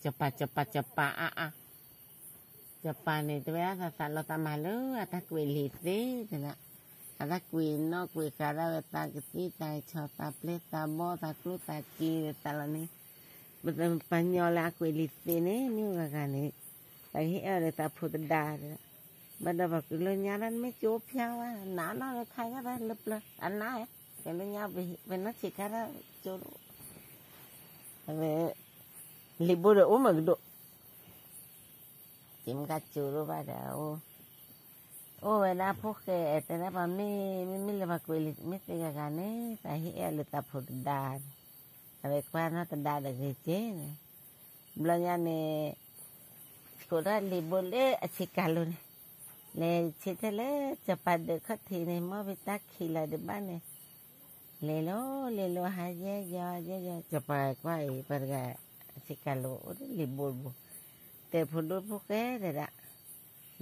စီၤပၤ, စီၤပၤ, စီၤပၤအါအါ, စီၤပၤန့ၣ် တဲဝဲဒၣ်သးသးလီၤသးမၤလၢအတၢ်ကွဲးလံာ်သ့တဒၣ်, အတၢ်ကွဲးနီၣ်ကွဲးဃာ်ဒၣ်ဝဲသးကသံၣ်သးဆီသးပျဲသးဘီၣ်သးကျိၣ်သးစ့သးလီၤန့ၣ်, ပှၤကညီလၢအကွဲးလံာ်သ့န့ၣ် မ့ၢ်ဂၤဂၤန့ၣ်, သးကဟ့ၣ်အီၣ်ဒီးသးဖိတဒါတဒၣ်, ဘၣ်ဒီးပှၤကလုာ်ညါဒၣ်မ့ၢ်ကၠိဖၠါဝဲ နးနီၣ်လၢခါယၢ်ဒၣ်လၢပျၢၤ အနး, ကလုာ်ညါပနီၢ်ဆံးခါဒၣ်ကၠိ, အဝဲ လံာ်ဘိဒီးအိၣ်မးကဒိၣ်, တမ့ၢ်ကၠိဒိၣ်ဘၣ်ဒီး, အိၣ်ဝဲဒၣ်ဖိၣ်ဃဲတဲဒၣ်ပှၤမ့ၢ်, မ့မ့ၢ်လၢပှၤကွဲးလံာ်မ့ၢ်သ့ဂၤဂၤန့ၣ် သးဟ့ၣ်အီၣ်လၢသးဖိတဒါ, အဝဲကွၢ်နီၢ်တဒါဒီးဂ့ၤက့န့ၣ်, ဘျီညါန့ၣ် ကိးထီၣ်လံာ်ဘိလၢအဆံးကၤလိၤန့ၣ်, လဲၤဆ့ထဲလၢစီၤပၤဒၢးခီၣ်ထံးန့ၣ် မ်ဖဲတၢ်ခံးလီၤဒံးဘၣ်န့ၣ်, လဲၤလီၤလဲၤလီၤဟးယဲယီၤယဲယီၤ စီၤပၤကွၢ်အံၤ ပှၤတဂၤ အဆံးကၤလိၤအိၣ်လံာ်ဘိတဘိ, တဲဖိဒိၣ်ဖိၣ်ဃဲတဒၣ်,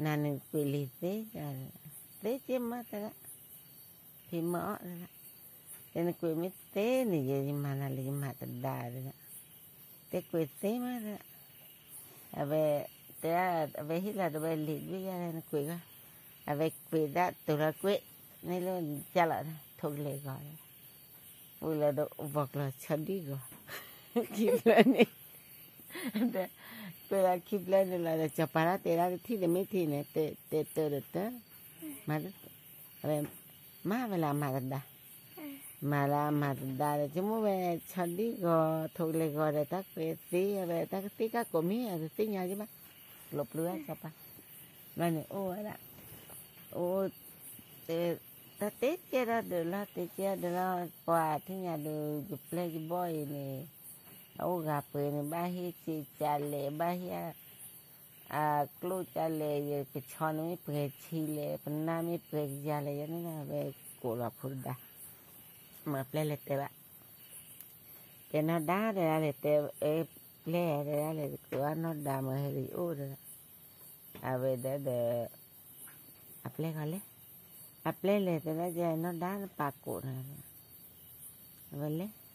နၤနကွဲးလံာ်သ့, သ့က့မးတဒၣ်, ဖံးမၤအီၣ်တဒၣ်, တဲနကွဲးမ့ၢ်သ့န့ၣ် ယမၤနၤလၢယမၤတဒါတဒၣ်, တဲကွဲးသ့မးတဒၣ် အဝဲ, တဲ, အဝဲဟ့ၣ်လီၤတဝဲလံာ်ဒုးယၤလၢနကွဲးဂီၢ်, အဝဲကွဲးဒၣ်တိၤလီၤကွဲး, န့ၣ်လၢကၢ်လီၤ, ထိၣ်ကလဲၤဂီၤ, ပူၤလီၤဒီးဘီကျီၤဆီဒံၣ်ဂီၤ, ခံဖျၢၣ်န့ၣ်, ကွဲးလီၤခံဖျၢၣ်န့ၣ်လီၤဒီး စီၤပၤဒၣ်တဲဒၣ်တထံၣ်တမ့ၢ်ထံၣ်န့ၣ်, တဲတၢ်ဒီးတၢ်, မၤ, အဝဲ, မၤဝဲလၢအမၤတဒါ မၤလၢအမၤတဒါဒီး ဆိကမိၣ်ဝဲ ဆီဒံၣ်ဂီၤ ထိၣ်ကလဲၤဂီၤဒီး တၢ်ကွဲးသ့ဝဲ တၢ်ကသ့ၣ်ကၢ်ကိးမံၤ အတသ့ၣ်ညါယဘၣ်, ကျိးပျုၤဝဲစီၤပၤ, ဘျီန့ၣ်အိၣ်ဝဲဒၣ်, အိၣ်, တၢ်တဲကဲထီၣ်ဒုးလီၤ တဲကဲထီၣ်ဒုးလီၤ ပှၤထံၣ်ညါဒီး ယပျဲၢ်ယဘီၣ်အံၤန့ၣ်, အအိၣ်ဂၤပှဲၤန့ၣ် ဘၣ်ဟ့ၣ်ဆံးကလဲၣ် ဘၣ်ဟ့ၣ် အကျိၣ်ကလဲၣ် ယကဆီန့ၣ်မ့ၢ်ပှဲၤဆံလဲၣ် ပနၢ်မ့ၢ်ပှဲၤကယၤလဲၣ် ယန့ၣ်ဝဲကိးလီၤဖိတဒါ, မ့ၢ်ပျဲၢ်လဲၤတဲဘၣ်, တဲနီၢ်ဒါတဲဒၣ်လဲၣ် တဲ, ပျဲၢ်တဲဒၣ်လဲၣ် ကိးအနီၢ်ဒါမ့ၢ်ဟဲလံအိၣ်ဒီး, အဝဲဒၣ်ဒီး, အပျဲၢ်ဂီၤလဲၣ်, အပျဲၢ်လဲၤတဲဒၣ်ယနီၢ်ဒါနပာ်ကိးနၤ, အဝဲလဲၤ,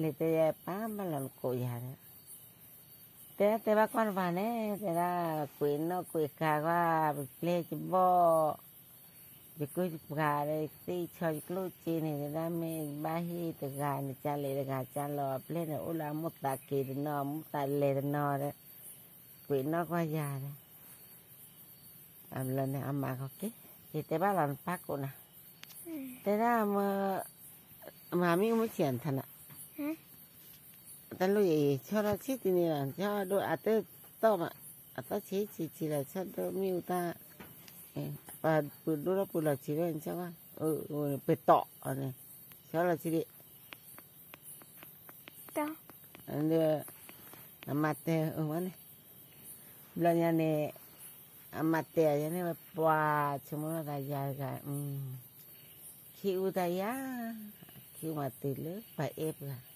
လဲၤတဲယပာ်ဘၣ်လီၤနကိးယၤဒီး တဲတဲဘၣ်ကွၢ်တပၤန့ၣ် တဲဒၣ်ကွဲးနီၣ်ကွဲးဃာ်ကွၢ် ပပျဲၢ်ယဘီၣ်, ယကုၢ်ယပှၤဒီး ယသ့ၣ်ဆီယကျိၣ်စ့န့ၣ် တဲဒၣ်မ့ၢ်ဘၣ်ဟ့ၣ်တဂၤန့ၣ် ကလဲၤတဂၤကလီၤ အပျဲၢ်န့ၣ် အိၣ်လၢအမိၢ်သးက့ၤတနီၤ အမိၢ်သးလဲၤတနီၤဒီး ကွဲးနီၣ်ကွၢ်ယၤဒီး အဘျီန့ၣ် အမၤကီးက့ၤ, ယတဲဘၣ်လီၤနပၢ်ကိးနၤ, တဲဒၣ်မ, မၤမ့ၢ်အိၣ်မ့ၢ်ဆံးအထါနၤ, တၢ်လိၣ်ယအံၤ ဆီၣ်ထီၣ်ဆံးတန့ၢ်ဘၣ် ဆီၣ်ဒိၣ်အတၢ်သီၣ်မး, အသီၣ်ဆံးဆံးဆံးလီၤ ဆီၣ်ဒိၣ်မ့ၢ်အူတၢ်, ပှၤပှ့ၤဒိၣ်ထီၣ်ပှ့ၤလီၤဆံးဝဲ ဆီၣ်ဝဲ, ပှ့ၤတီၢ်အီၤန့ၣ်, ဆီၣ်လီၤဆံးဒံး အမၤတဲအဝဲန့ၣ်, ဘျီညါန့ၣ်, အမၤတဲအီၤယဲန့ၣ်ဝဲ ပှၤဆိကမိၣ်လီၤသးယၤတဂၤ, ခံအူတၢ်ယၤ, ခံအူမၤတုၤလၢပှၤအဲၣ်ပှၤ,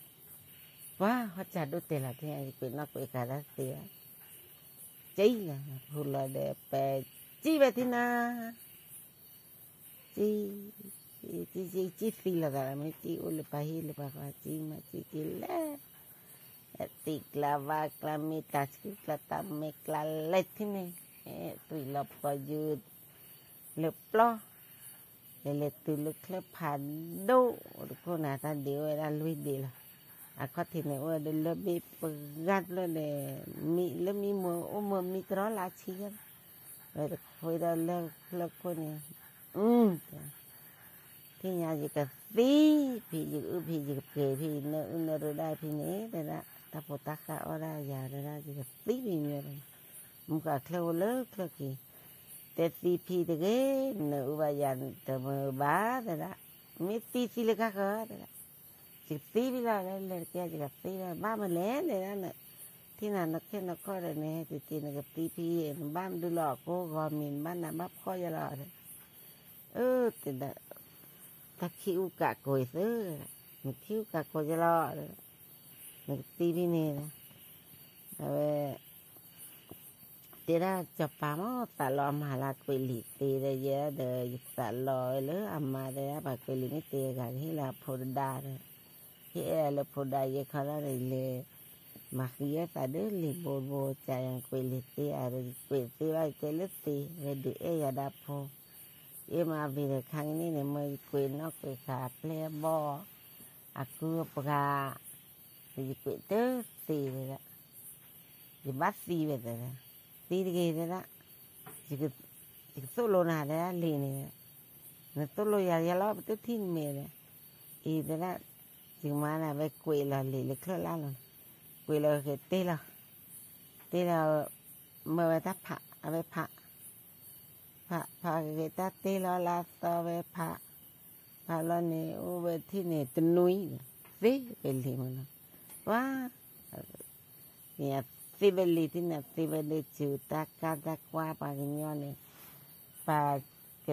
ပှၤဟီၣ်စၢ်ဒိၣ်တဲာ်လီၤထဲ ယကွဲးနီၣ်ကွဲးဃာ်တၢ်သ့ဧါ, ကံလီၤ ပဟူလီၤဒီး ပစံးဝဲထံနၤ စံ, စံစံစံသံလီၤသးလီၤ မ့ၢ်စံအိၣ်လၢပှၤဟံၣ်လၢပှၤဃီ စံမးစံက့ၤလဲၣ်, သံကျါဝါကျါ မ့ၢ်တၢ်ဆူကျါတၢ်မဲာ်ကျါလဲၣ်ထံန့ၣ်, သွံၣ်လီၤပှီၤယုၢ်လၢပျီ, လဲၤလဲၤတုၤလၢချၢၣ်ဖးဒိၣ်တခိၣ်န့ၣ် တၢ်ဒ့အိၣ်ဝဲဒၣ်လွံၢ်ဒ့လီၤ, အခီၣ်ထံးန့ၣ်အိၣ်ဝဲဒၣ်လၢဘ့ၣ်ပဂၢ်ဖျၢၣ်ဒီး, မံလၢမံမီၤအိၣ်မၢမံတရီလၢဆံယဲၢ်, ဝဲတခွ့ဒီးလၢချၢၣ်ခိၣ်န့ၣ်, ထံၣ်ညါယကသံဖံး ယကအုၣ်ဖံး ယကပှ့ၤဖံး နၢအုၣ်နၢရၢဒၣ်ဖံးန့ၣ် တဲဒၣ် တၢ်ဖိတၢ်ဃၢ်အီၣ်ဒၣ်ယၤ တဲဒၣ် ယကသံဖံးမ့ၢ်, မူဃာ်ချၢၣ်အိၣ်လၢချၢၣ်ခံ, တဲသံဖံးတဂ့ၤ, နၢအုၣ်ဘၣ်ယၤတမုာ်ဘၣ် တဲဒၣ်, မ့ၢ်သံသံလၢကါဃၢၤ တဲဒၣ်, ယကသံဖံးလီၤ လဲၤတကဲ ယကသံလီၤ ဘၣ်မနုၤလဲၣ် တဲဒၣ်, ထံၣ်နၤနီၢ်ခဲနီၢ်ခီၣ်ဒီး နဟဲတက့ၤ နကသံဖံး နဘၣ်မဒုလီၤ အကိးဂီၤမံၤ နဘၣ်နးဘၣ်ဖှီၣ်ယလီၤ အၢ တဲဒၣ်, တၢ်ခံအူကးကိးအံၤသၢ, နခံအူကးကိးယလီၤ, နကသံဖံးန့ၣ်, အဝဲ, တဲဒၣ်စီၤပၤမ့ၢ်သးလီၤအမၤလၢ ကွဲးလံာ်သ့ဒီး ယဲဒီး ယသးလီၤဝဲလၢအမၤတဲဒၣ် ပှၤကွဲးလံာ်မ့ၢ်သ့အဂၤ ကဟ့ၣ်လၢအဖိတဒါဒီး, ဟ့ၣ်အဲၣ်လၢဖိဒါယဲခီလီၤဒီး လဲၤ မၤဃံအသးဒ်လံာ်ဘိတဘိ ကယကွံာ်လံာ်သ့ဧါ, ယကွံာ်သ့ဘၣ် ယတဲလၢသ့, ဝဲဒုးအဲၣ်ယၤဒၣ်ဖိ, ယမၤဘ့ၣ်ဒီးခါကနံၣ်န့ၣ် မ့ၢ်ယကွံာ်နီၣ်ကွံာ်ဃာ်အပျဲၢ်အဘီၣ်, အကုအပှၤ, ယကွံာ်တသ့ဝဲဒၣ်, ယဘၣ်သံဝဲသဒၣ်, သံတဂ့ၤသဒၣ်, ယကသိၣ်လိနၤသဒၣ်လံာ်န့ၣ်, နသိၣ်လိယၤယၤလီၤ ပတထံၣ်နမဲာ်ဒီး, အံၤသဒၣ်, ယကမၤနၤဝဲကွံာ်လီၤလံာ်လၢချၢၣ်လၢ်လီၤ, ကွံာ်လီၤက့ၤတ့ၢ်လီၤ, တ့ၢ်လီၤ, မၢဝဲတၢ်ဖး အဝဲဖး ဖး ဖးက့ၤတၢ်တ့ၢ်လီၤလၢအသီဝဲဖး, ဖးလီၤန့ၣ် အိၣ်ဝဲထံၣ်န့ၣ် တနွံ, သ့ဝဲလံာ်မးနီၤ, ပှၤ, န့ၣ်အသ့ဝဲလံာ်ထံၣ်န့ၣ် အသ့ဝဲလံာ်စူၤတၢ်ကါတၢ်ကွၢ်ပှၤကညီန့ၣ်, ပှၤက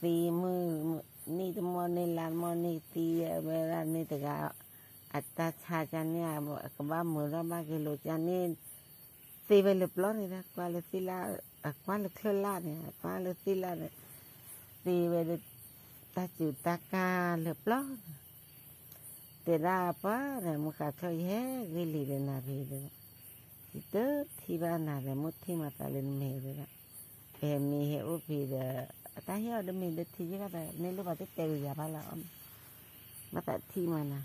သံမုၢ်နံၤတမီၢ်န့ၣ် လါတမီၢ်န့ၣ် သံဝဲဒၣ်န့ၣ်တဂၤ, အတၢ်ဆါကန့ၣ် အကဘၣ်မုာ်ထီၣ်ဘၣ်က့ၤလိာ်ကန့ၣ်, သ့ဝဲလၢပျီန့ၣ်ဒီး ကွၢ်လၢသ့ၣ်လၣ်, အကွၢ်လၢချၢၣ်လၢ်န့ၣ် အကွၢ်လၢသ့ၣ်လၣ်န့ၣ်, သ့ဝဲဒၣ် တၢ်စူၤတၢ်ကါလၢပျီန့ၣ်, တဲဒၣ်ပှၤဒီး မုၢ်ဃါချၢၣ်ယဟဲဂ့ၤလံာ်ဒီးနၤဖံဒီး, ယတထံၣ်ဘၣ်နၤဒီးမ့ၢ်ထံၣ်မၤသးလၢနမဲာ်ဒီး, ပဟဲမ့ၢ်ဟဲအိၣ်ဖံဒီး, အတၢ်ဟ့ၣ်အီၤတမ့ၢ်လၢထံယဲၢ်ဘၣ်ဒီး န့ၢ်လိၣ်ပှၤတတဲဂ့ၤယၤဘၣ်လီၤ, ဘၣ်သးထံၣ်မးနၤ,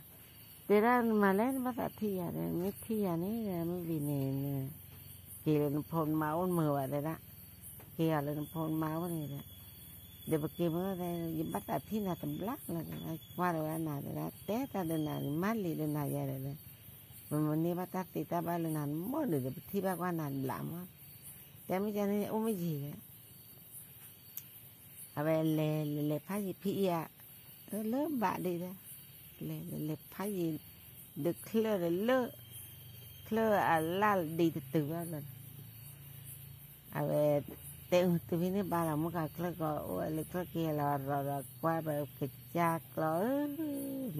တဲဒၣ်နမၤလဲၣ်နဘၣ်သးထံၣ်ယၤဒီး မ့ၢ်ထံၣ်ယၤန့ၣ်ဒီး မုၢ်ဝံၤန့ၣ် က့ၤလၢနဖိနမါအိၣ်မုာ်ဘၣ်တဲဒၣ်, က့ၤအီၤလၢနဖိနမါအိၣ်န့ၣ်ဒီး, ဒီးပက့ၤမ့ၢ်ဒီး ယဘၣ်သးထံၣ်နၤတဘျီလီၤ, ကွၢ်ဒီးဝဲနၤဒီး တဲတၢ်ဒီးနၤန့ၣ် မၤလံာ်ဒီးနၤယၤဒီး, ပမ့ၢ်န့ၢ်ဘၣ်တၢ်သ့တၢ်ဘၣ်လၢနၤမ့ၢ်ဒီး ပထံၣ်ဘၣ်ကွၢ်နၤဘျးမး, တဲမ့ၢ်ကန့ၣ်အိၣ်မ့ၢ်ယံၤဒီး အဝဲလဲၤလဲၤလဲၤဖးယံၤဖံအံၤဧါ, လၢဘၣ်ဒံးဒီး, လဲၤလဲၤလဲၤဖးယံၤ, ဒီးချၢၣ်ဒီးလၢ, ချၢၣ်အလၢ်ဒံးတတုၤဘၣ်လီၤ, အဝဲ, တဲအုးတုၤဖဲန့ၣ်ဘၣ်လီၤ မုၢ်ဃါချၢၣ်ကီး အိၣ်ဝဲလၢချၢၣ်က့ၤလီၤရီၤဒီးကွၢ်ဘၣ် ကစၢ်ကျီဧၢ,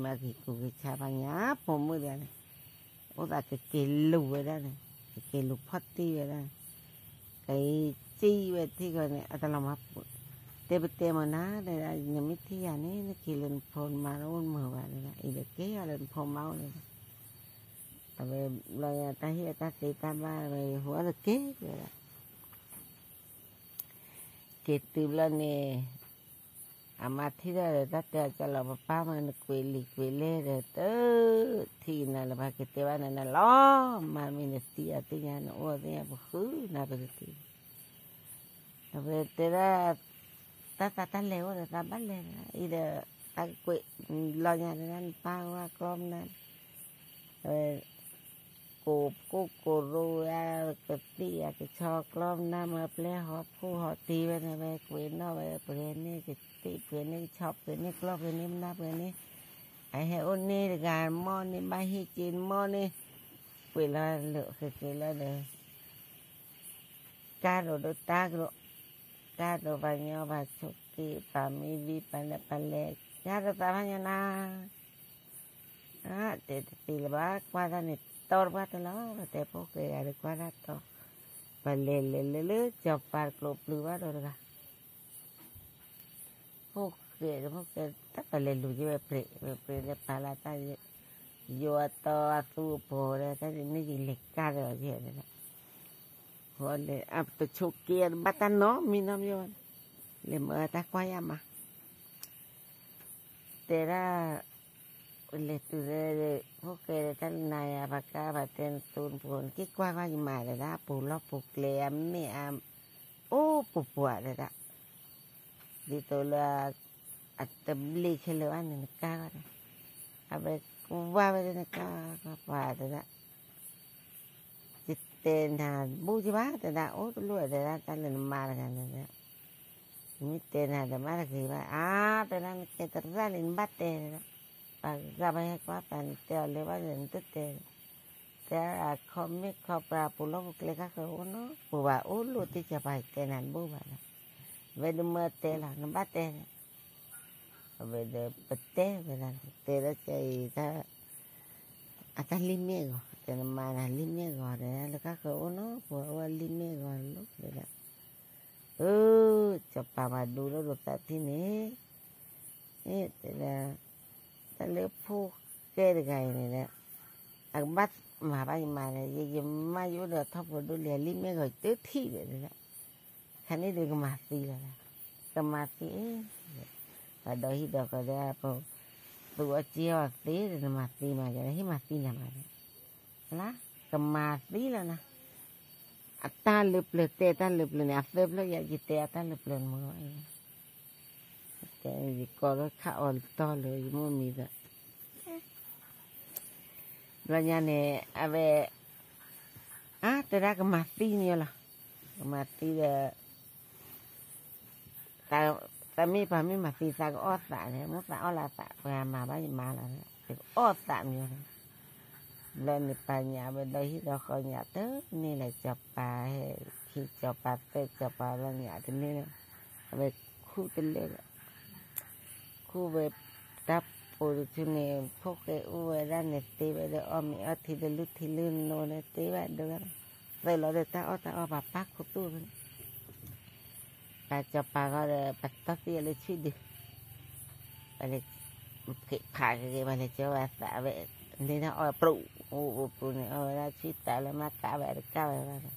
မၤက့ၤကူက့ၤဆါဖးညါ ဖိမုၣ်တဂၤန့ၣ်, အိၣ်သးကက့ၤလူၤဝဲဒၣ်န့ၣ်, ကက့ၤလူၤဖီၣ်တံၢ်ဝဲဒၣ်န့ၣ်, ကစံၣ်ဝဲထံၣ်ကီးန့ၣ် အတလီၤမၤပူၤ, တဲပတဲမၤနၤ တဲဒၣ် နမ့ၢ်ထံၣ်ယၤန့ၣ် နက့ၤလၢနဖိနမါအိၣ်မုာ်ဘၣ်တဲဒၣ် အံၤဒီးက့ၤအီၤလၢနဖိမါအိၣ်န့ၣ်ဒီး, အဝဲဘျီညါတၢ်ဟ့ၣ်အတၢ်သ့တၢ်ဘၣ်ဝဲ ယဟိအီၤတက့ၤဝဲဒၣ် က့ၤတုၤဘျီန့ၣ်, အမါထံၣ်ဒီးတၢ်တဲအကၢလီၤ ပပၢ်မၤနကွံာ်လံာ်ကွံာ်လဲၢ်ဒီး တထံၣ်နၤလၢၤဘၣ် ကတဲဘၣ်နၤနၤလီၤ, မၤမ့ၢ်နသံအီၤသ့ၣ်ညါ နအိၣ်သ့ၣ်ညါ ပဃုနၤပကသံ, အဝဲတဲဒၣ်, တၢ်သးတၢ်လဲၤအိၣ်ဒီးသးဘၣ်လဲၤ, အံၤဒီး, တၢ်ကကွဲး, လီၤညါတဲဒၣ်နပၢ်ဝဲကျီမနၢ် ကိးကိၢ်ကိးရိဝဲ ကသံၣ်အကဆီကျီမနၢ် မၤပျဲၢ်ဟီၣ်ဖှိၣ်ဟီၣ်တံၢ်ဝဲန့ၣ် ဝဲကွဲးနီၣ်ဝဲ ပှဲၤန့ၢ်ကသံၣ် ပှဲၤန့ၢ်ကဆီ ပှဲၤန့ၢ်ကျီၢ် ပှဲၤန့ၢ်မနၢ် ပှဲၤန့ၢ်, အဟဲအိၣ်န့ၢ်တဂၤမီၢ်န့ၢ် ဘၣ်ဟ့ၣ်က့ၤမီၢ်န့ၢ်, ပှဲၤလီၤလၢာ်ဃဲၤဃဲၤလီၤဒီး ကါဒိၣ်ဒိၣ်တၢ်ကရိး, ကါဒိၣ်ပှၤညီပှၤဆိးက့ ပှၤမံဝံပှၤလဲၣ်ပှၤလဲၣ်, ကါဒိၣ်သးဘၣ်ညါနၤ, တဲတသ့လၢၤဘၣ် ကွၢ်တၢ်န့ၣ် တီတပှၢ်တလီၤ, ပတဲဖိၣ်ဃဲဂၤဒီးကွၢ်တၢ်တီ, ပလဲၤလဲၤလဲၤလၢစီၤပၤတကျိၤပျုၤဘၣ်ဒီးတဂၤ ဖိၣ်ဃဲဒီးဖိၣ်ဃဲ တၢ်ပလဲၤလူၤယဲဝဲပြဲး, ဝဲပြဲးလၢပာ်လၢတၢ်, ယိၤအတီအသူအပှီၤဒီး တၢ်န့ၣ်ယလဲၤကါဒီးယဲဒၣ်, ဃိလဲၤ အပတဆိးက့အဘၣ်တၢ်နီတမံၤနီတမံၤဘၣ်, လဲၤမၤတၢ်ကွၢ်ယၤမး တဲဒၣ်, လဲၤတုၤလၢ, ဖိၣ်ဃဲဒီးတၢ်နၤယၤ ပှၤကါပှၤတဲနသူနပှိၤ နက့ၤကွၢ်ကွၢ်ယမၤဒၣ် အပူၤလီၢ်ပူၤကျဲအမ့ၢ်အ, အိၣ်ပူၤပှၤဒၣ်, ဒ်သိးလၢ, အတဘျ့ခဲလၢာ်ဘၣ်န့ၣ် နကါကွၢ်ဒီး, အဝဲကွၢ်ဝဲဒၣ်နကါကွၢ်ပှၤတဲဒၣ် ယတဲနၤဘူၣ်ယဘၣ်တဲဒၣ် အိၣ်တလိၣ်တဲဒၣ် တၢ်လၢနမါတဂၤန့ၣ်ဒီး, မ့ၢ်တဲနၤဒီးမၤတဂ့ၤဘၣ် အါ, တဲဒၣ်နတဲသရၣ်လံ နဘၣ်တဲတဲဒၣ်, ပှၤဂၤပှၤဟဲကွၢ်ပှၤနတဲအီၤလၢဘၣ်ဒီး နတတဲ, တဲအခီမ့ၢ်ခီပှၤပူၤလီၢ်ပူၤကျဲခါဃၢၤအိၣ်နီတပူၤဘၣ် အိၣ်လိၣ်တ့ၢ်ကီၤပှၤတဲနၤတဘူၣ်ဘၣ်ဒီး, ဝဲဒၣ်မၢတဲလီၤ နဘၣ်တဲန့ၣ် အဝဲဒီးပတဲဝဲဒၣ် တဲလၢကဲအံၤ အတၢ်လံၣ်မ့ၢ်အဂီၤ တဲနမါနၤလံၣ်မ့ၢ်အဂီၤဒီး လၢကါဃၢၤအိၣ်နီၢ်ပှၤအိၣ်ဝဲလံၣ်မ့ၢ်အဂီၤလီၤ တဲဒၣ်, အၢ, စီၤပၤမၤဒူလၢဒိးသးထံၣ်န့ၣ်, တဲဒၣ်, တၢ်လၢဖိၣ်ဃဲတဂၤအံၤန့ၣ်ဒီး, အကဘၣ် မၤဘၣ်ယမါလဲၣ်, ယမါယအိၣ်ဒီးထီၣ်ဖိဒိၣ်လံ လံမ့ၢ်ဂီၤတထံၣ်ဒီး, ခါန့ၣ်ဒီးကမၤသံလီၤ, ကမၤသံ, ပှၤဒီဟံၣ်ဒီဃီဒီး, သူအီၣ်က့အီၣ်သ့ဒီး နမၤသံမး ယဟ့ၣ်မၤသံနၤမး, လၢ ကမၤသံလီၤနၤ, အတၢ်လၢပျၢၤတဲတၢ်လၢပျၢၤန့ၣ် အသၢဖျၢၣ်ယၤ ယတဲအတၢ်လၢပျၢၤန့ၣ်မ့ၢ်, ယကိးလၢခးအီၤလတီလၢယမိၢ်မံၤဒီး ဘျီညါန့ၣ် အဝဲ, အါ တဲဒၣ်ကမၤသံန့ၣ်လီၤ, ကမၤသံဒီး, သးမ့ၢ်ပှၤမ့ၢ်မၤသံသးကအီၣ်သးန့ၣ် မိၢ်သးအီၣ်လၢသး ပှၤမၤဘၣ်ယမါလီၤ, ယကအီၣ်သးမ့ၢ်လီၤ, ဘျီန့ၣ်ပှၤညါဝဲဒီဟံၣ်ဒီဃီညါတန့ၢ်လၢၤ စီၤပၤဟဲ, ခံစီၤပၤသၢစီၤပၤဘျီညါတန့ၢ်လၢၤ, အဝဲခူၣ်တလၢာ်လီၤ ခူၣ်ဝဲတၢ်ပိာ်တထူန့ၣ် ဖိၣ်ဃဲအိၣ်ဝဲဒၣ်န့ၣ် သ့ဝဲဒီးအီၣ်မ့ၤအီထံလၢလူထံလၢနိန့ၣ် သ့ဝဲဒၣ်, သၢလီၤဒီးတၢ်အီၣ်တၢ်အီပှၤပၢ်ခိၣ်သူၣ်န့ၣ်, ပှၤစီၤပၤဂီၢ်ဒီး ပှၤတီၢ်သံအီၤလၢဆံၣ်ဒုး, ပှၤလဲၤ, ဖးက့ၤ ပှၤလဲၤကၠီဝဲသးဝဲ, န့ၣ်ဒၣ်အီၣ်ပြူး, အိၣ်အိၣ်ပြူးန့ၣ် အီၣ်ဝဲဒၣ်ဆံၣ်သးလၢမၤသးဝဲတကၣ်ဝဲဘၣ်ဒီး,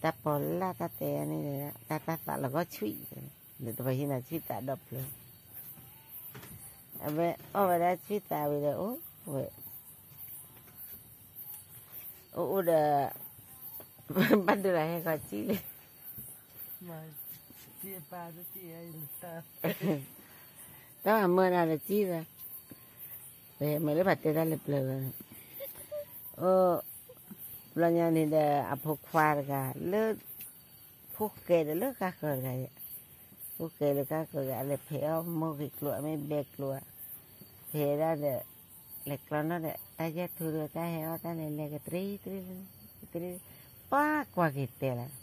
တၢ်ပီၤလၢ်တၢ်တဲန့ၣ်, တၢ်တၢ်သးလီၤဂီၢ်ဆံၣ်, လၢတပဟံးနၤဆံၣ်သးဒီဖျၢၣ် အဝဲအီၣ်ဝဲဒၣ်ဆံၣ်သးဝံၤဒီး အိၣ်ဝဲ, အိၣ်အိၣ်ဒီး, ဘၣ်ဒိလၢဟဲဃီၤကံၣ်လံ, တၢ်မၤမၢနၤဒီးကံၣ်ဒီး, ပမ့ၢ်လၢပှၤတဲတၢ်လၢပျၢၤလီၤ, အိၣ်, ဘျီညါန့ၣ်ဒီး အဖိခွါတဂၤလၢ ဖိၣ်ဃဲဒီးလၢဃါဃၢၤတဂၤ, ဖိၣ်ဃဲလၢဃါဃၢၤတဂၤ လဲၤဖဲးအီၣ်မိၢ်ဂ့ၤကျိၤ အမ့ၢ်ဘဲကျိၤ, ဖဲးဒၣ်ဒီး, လဲၤကျီနီၣ်ဒီး တၢ်ယဲၢ်ထူဒီး တၢ်ဟဲအီၣ်တၢ်န့ၣ် လဲၤကတြံကတြံ, ကတြံ, ပှၤကွၢ်က့ၤတဲလီၤ,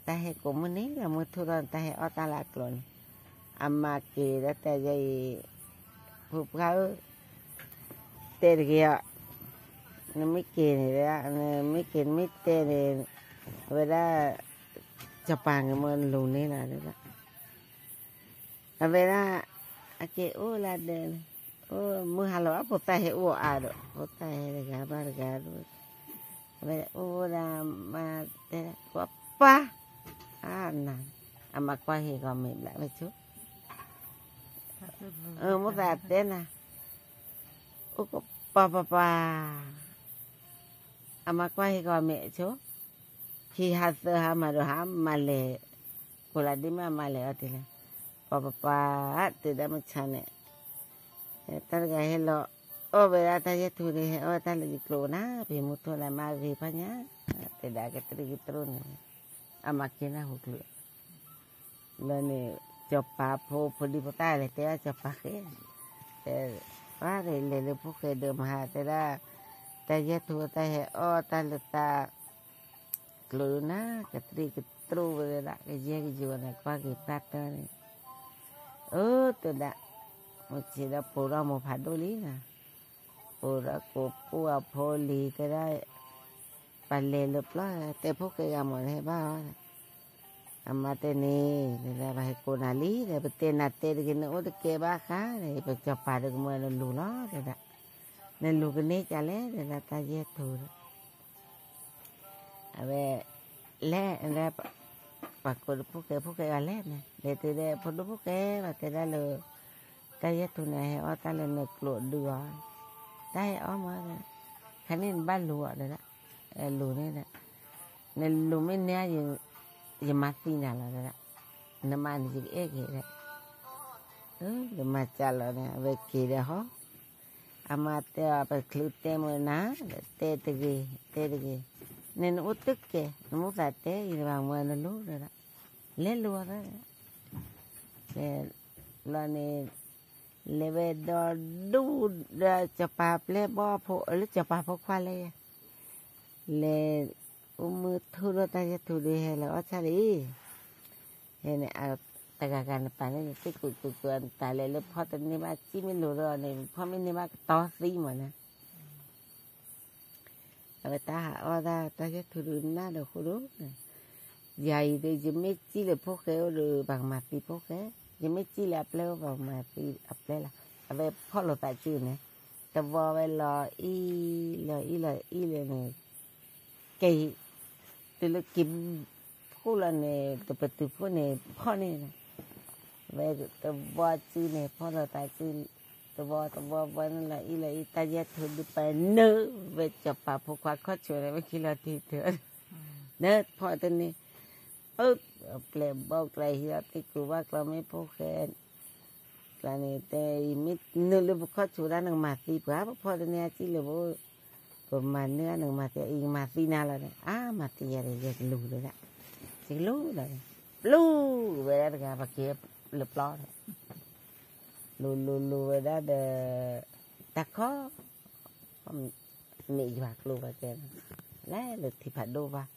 တၢ်ဟဲကိးမုၢ်နံၤလီၤ မုၢ်ထူၣ်ထီၣ်န့ၣ် တၢ်ဟဲအီၣ်တၢ်လၢအကျိၤန့ၣ်, အမၤက့ၤဒီးတဲယဲအံၤ, ဖိပှၢ်ဧၢ, တဲတဂ့ၤအီၤ, နမ့ၢ်က့ၤန့ၣ်, နမ့ၢ်က့ၤနမ့ၢ်တဲန့ၣ်, အဝဲဒၣ်, စီၤပၤန့ၣ်မ့ၢ်လူၤန့ၢ်လီၤ, အဝဲဒၣ်, အက့ၤအိၣ်လၢဒဲးန့ၣ်, အိၣ်မုၢ်ဟါလီၤဘၣ် ဖိသၣ်ဟဲအိၣ်အါဒီး ဖိသၣ်ဟဲတဂၤဘၣ်တဂၤဒီး, အဝဲအိၣ်ဒၣ်မးတဲ, ကွၢ်ပၢ်, အါနၤ, အမၤကွၢ်ဟ့ၣ်ဂီၤမ့ၢ်ဘျးဝဲဆိ, မိၢ်သးတဲနၤ, အိၣ်ကပၤပၤပၤ အမၤကွၢ်ဟ့ၣ်ဂီၤမ့ၢ်ဆိ, ခံဟးသၢဟးမးဒီးဟးမၤလဲၣ်, ကိးလၢဒ်မ့ၢ်အမၤလဲၣ်အီၤတ့ၢ်လဲၣ်, ပၤပၤပၤ, တုၤဒၣ်မုၢ်ဆါန့ၣ်, တၢ်တဂၤဟဲလီၤ, အီၣ်ဝဲဒၣ်တၢ်ယဲၢ်ထူန့ၣ် ဟဲအီၣ်တၢ်လၢယကျိၤနၤ ဖံမုၢ်ထူၣ်လၢမၤဂ့ၤဖးညါ, တဲဒၣ်ကတြံကတြူၢ်န့ၣ်, အမၤက့ၤနၢ်ဟူကျိၤ လၢန့ၣ်, စီၤပၤဖိ ဖိဒံဖိသၣ်လဲၤတဲဒၣ်စီၤပၤဃဲ, တဲ, ပှၤလဲၤလၢဖိၣ်ဃဲဒီးမဟါတဲဒၣ်, တၢ်ယဲၢ်ထူတၢ်ဟဲအီၣ်တၢ်လၢတၢ်, ကျိၤဒုနၤ ကတြံကတြူၢ်ဝဲဒၣ် ကယဲၢ်ကယိၤန့ၣ် ကွၢ်က့ၤပၢ်တၢၢ်န့ၣ်, အၢ တဲဒၣ်, မုၢ်ဆ့ၣ်ဒီးပိာ်ထီၣ်မိၢ်ဖးဒိၣ်လံနၤ, ပိာ်ဒီးကိးပှၢ်ဖိလံၤတဲဒၣ် ပလဲၤလၢပျီၢ် တဲဖိၣ်ဃဲဂၤမ့ၢ်လၢဟဲဘၣ်အီၤ, အမါတဲန့ၣ် တဲဒၣ်ပှၤဟဲကိးနၤလံ ဒီးပတဲနၤတဲတဂ့ၤ နအိၣ်တကဲဘၣ်ဃါ ပစီၤပၤဒီးကမၢနလူၤလီၤ တဲဒၣ်, နလူၤကန့ၢ်ကလဲၣ် တဲဒၣ်တၢ်ယဲၢ်ထူဒီး အဝဲ, လဲၤ, ပှၤကိးဒီးဖိၣ်ဃဲ ဖိၣ်ဃဲဂၤလဲၣ်န့ၣ် လဲၤတုၤဒီး ဖိဒိၣ်ဖိၣ်ဃဲ ပှၤတဲဒၣ်လၢ တၢ်ယဲၢ်ထူန့ၣ် ဟဲအီၣ်တၢ်လၢနကျိၤဒုအီၤ, တၢ်ဟဲအီၣ်မး, ခါန့ၣ်နဘၣ်လူၤအီၤတဲဒၣ်, လူၤန့ၣ်ဒီး, နလူၤမ့ၢ်န့ၢ် ယမၤသံနၤလီၤတဲဒၣ်, နမၤန့ၣ်ယကအဲၣ်က့ၤဒီး, ယမၤစၢ်လီၤန့ၣ် အဝဲက့ၤဒီးဟီ အမါတဲအီၤ ပချုးတဲမုာ်နၤ, တဲတဂ့ၤ, တဲတဂ့ၤ, န့ၣ်နအိၣ်တကဲ, နမိၢ်သးတဲ ယတဘၣ်မၢနလူၤဒီး, လဲၤလူၤအီၤ, လီၤန့ၣ်, လဲၤဝဲဒီးဒူၣ်ဒီးစီၤပၤပျဲၢ်ဘီဖိ လၢစီၤပၤဖိခွါလဲၣ်ယဲ, လဲၤ, အိၣ်မုာ်ထူၣ်ဒီးတၢ်ယဲၢ်ထူဒီးဟဲလီၤအီၣ်ဆၣ်လံ ဟဲန့ၣ်, တဂၤဂၤနပာ်န့ၣ် နသ့ၣ်ကူးကူးကူး နတၢ်လဲၤလၢဖီတန့ၢ်ဘၣ် စံၣ်မ့ၢ်လိၤဒီးန့ၣ် ဖီမ့ၢ်န့ၢ်ဘၣ်ကတီၤသံမးန့ၣ်, အဝဲတၢ်ဟးအီၣ်ဒၣ်တၢ်ယဲၢ်ထူဒုးနၢ်ဒီးဃိဒီး, ယၤအံၤဒီး ယမ့ၢ်စံၣ်လၢဖိၣ်ဃဲအိၣ်ဒီး ပှၤကမၤသံဖိၣ်ဃဲ, ယမ့ၢ်စံၣ်လၢအပျဲၢ်အိၣ် ပှၤကမၤသံအပျဲၢ်လီၤ, အဝဲဖီၣ်လိာ်သးစုန့ၣ် တဝီဝဲလီၤအံၤ လီၤအံၤ လီၤအံၤလၢန့ၣ်, က့ၤ, တုၤလၢက့ၤဖှိၣ်လီၤန့ၣ် တပတုာ်ဖှိၣ်န့ၣ် ဖီၣ်န့ၢ်လီၤ, ဝဲတဝီစုန့ၣ် ဖီၣ်လီၤသးစု, တဝီတဝီဝဲန့ၣ်လီၤအံၤ လီၤအံၤ တၢ်ယဲၢ်ထူဒုးပာ်နုာ်ဝဲစီၤပၤဖိခွါခီၣ်ဆိးန့ၣ် ဝဲခံလီၤတံၢ်တၢ်, နဖီၣ်တန့ၢ်, အၢ, ပျဲၢ်ဘီကျါဟံးလီၤသ့ၣ်ကူၤဘၣ်ကျီမ့ၢ်ဖိၣ်ဃဲ ကျါန့ၣ်တဲ ယမ့ၢ်နုာ်လၢပခီၣ်ဆိးဒၣ်နကမၤသံပှၤ ပဖီၣ်တန့ၢ်အစံၣ်လၢပအိၣ်, ပမၤနုာ်အနကမၤသံ အံၤကမၤသံနၤလီၤဒီး အါ မၤသံယၤဒီး ယကလူၤဒီးဒၣ်, ယကလူၤလီၤဒီး, ပလူၤဝဲဒၣ်တဂၤပက့ၤလၢပျီဒီး, လူၤလူၤလူၤဝဲဒၣ်ဒီး, တၢ်ခီ မ့ၢ်ယွၤကျိၤဘၣ်ကဲ, လဲၤလၢထံဖးဒိၣ်ဘၣ်,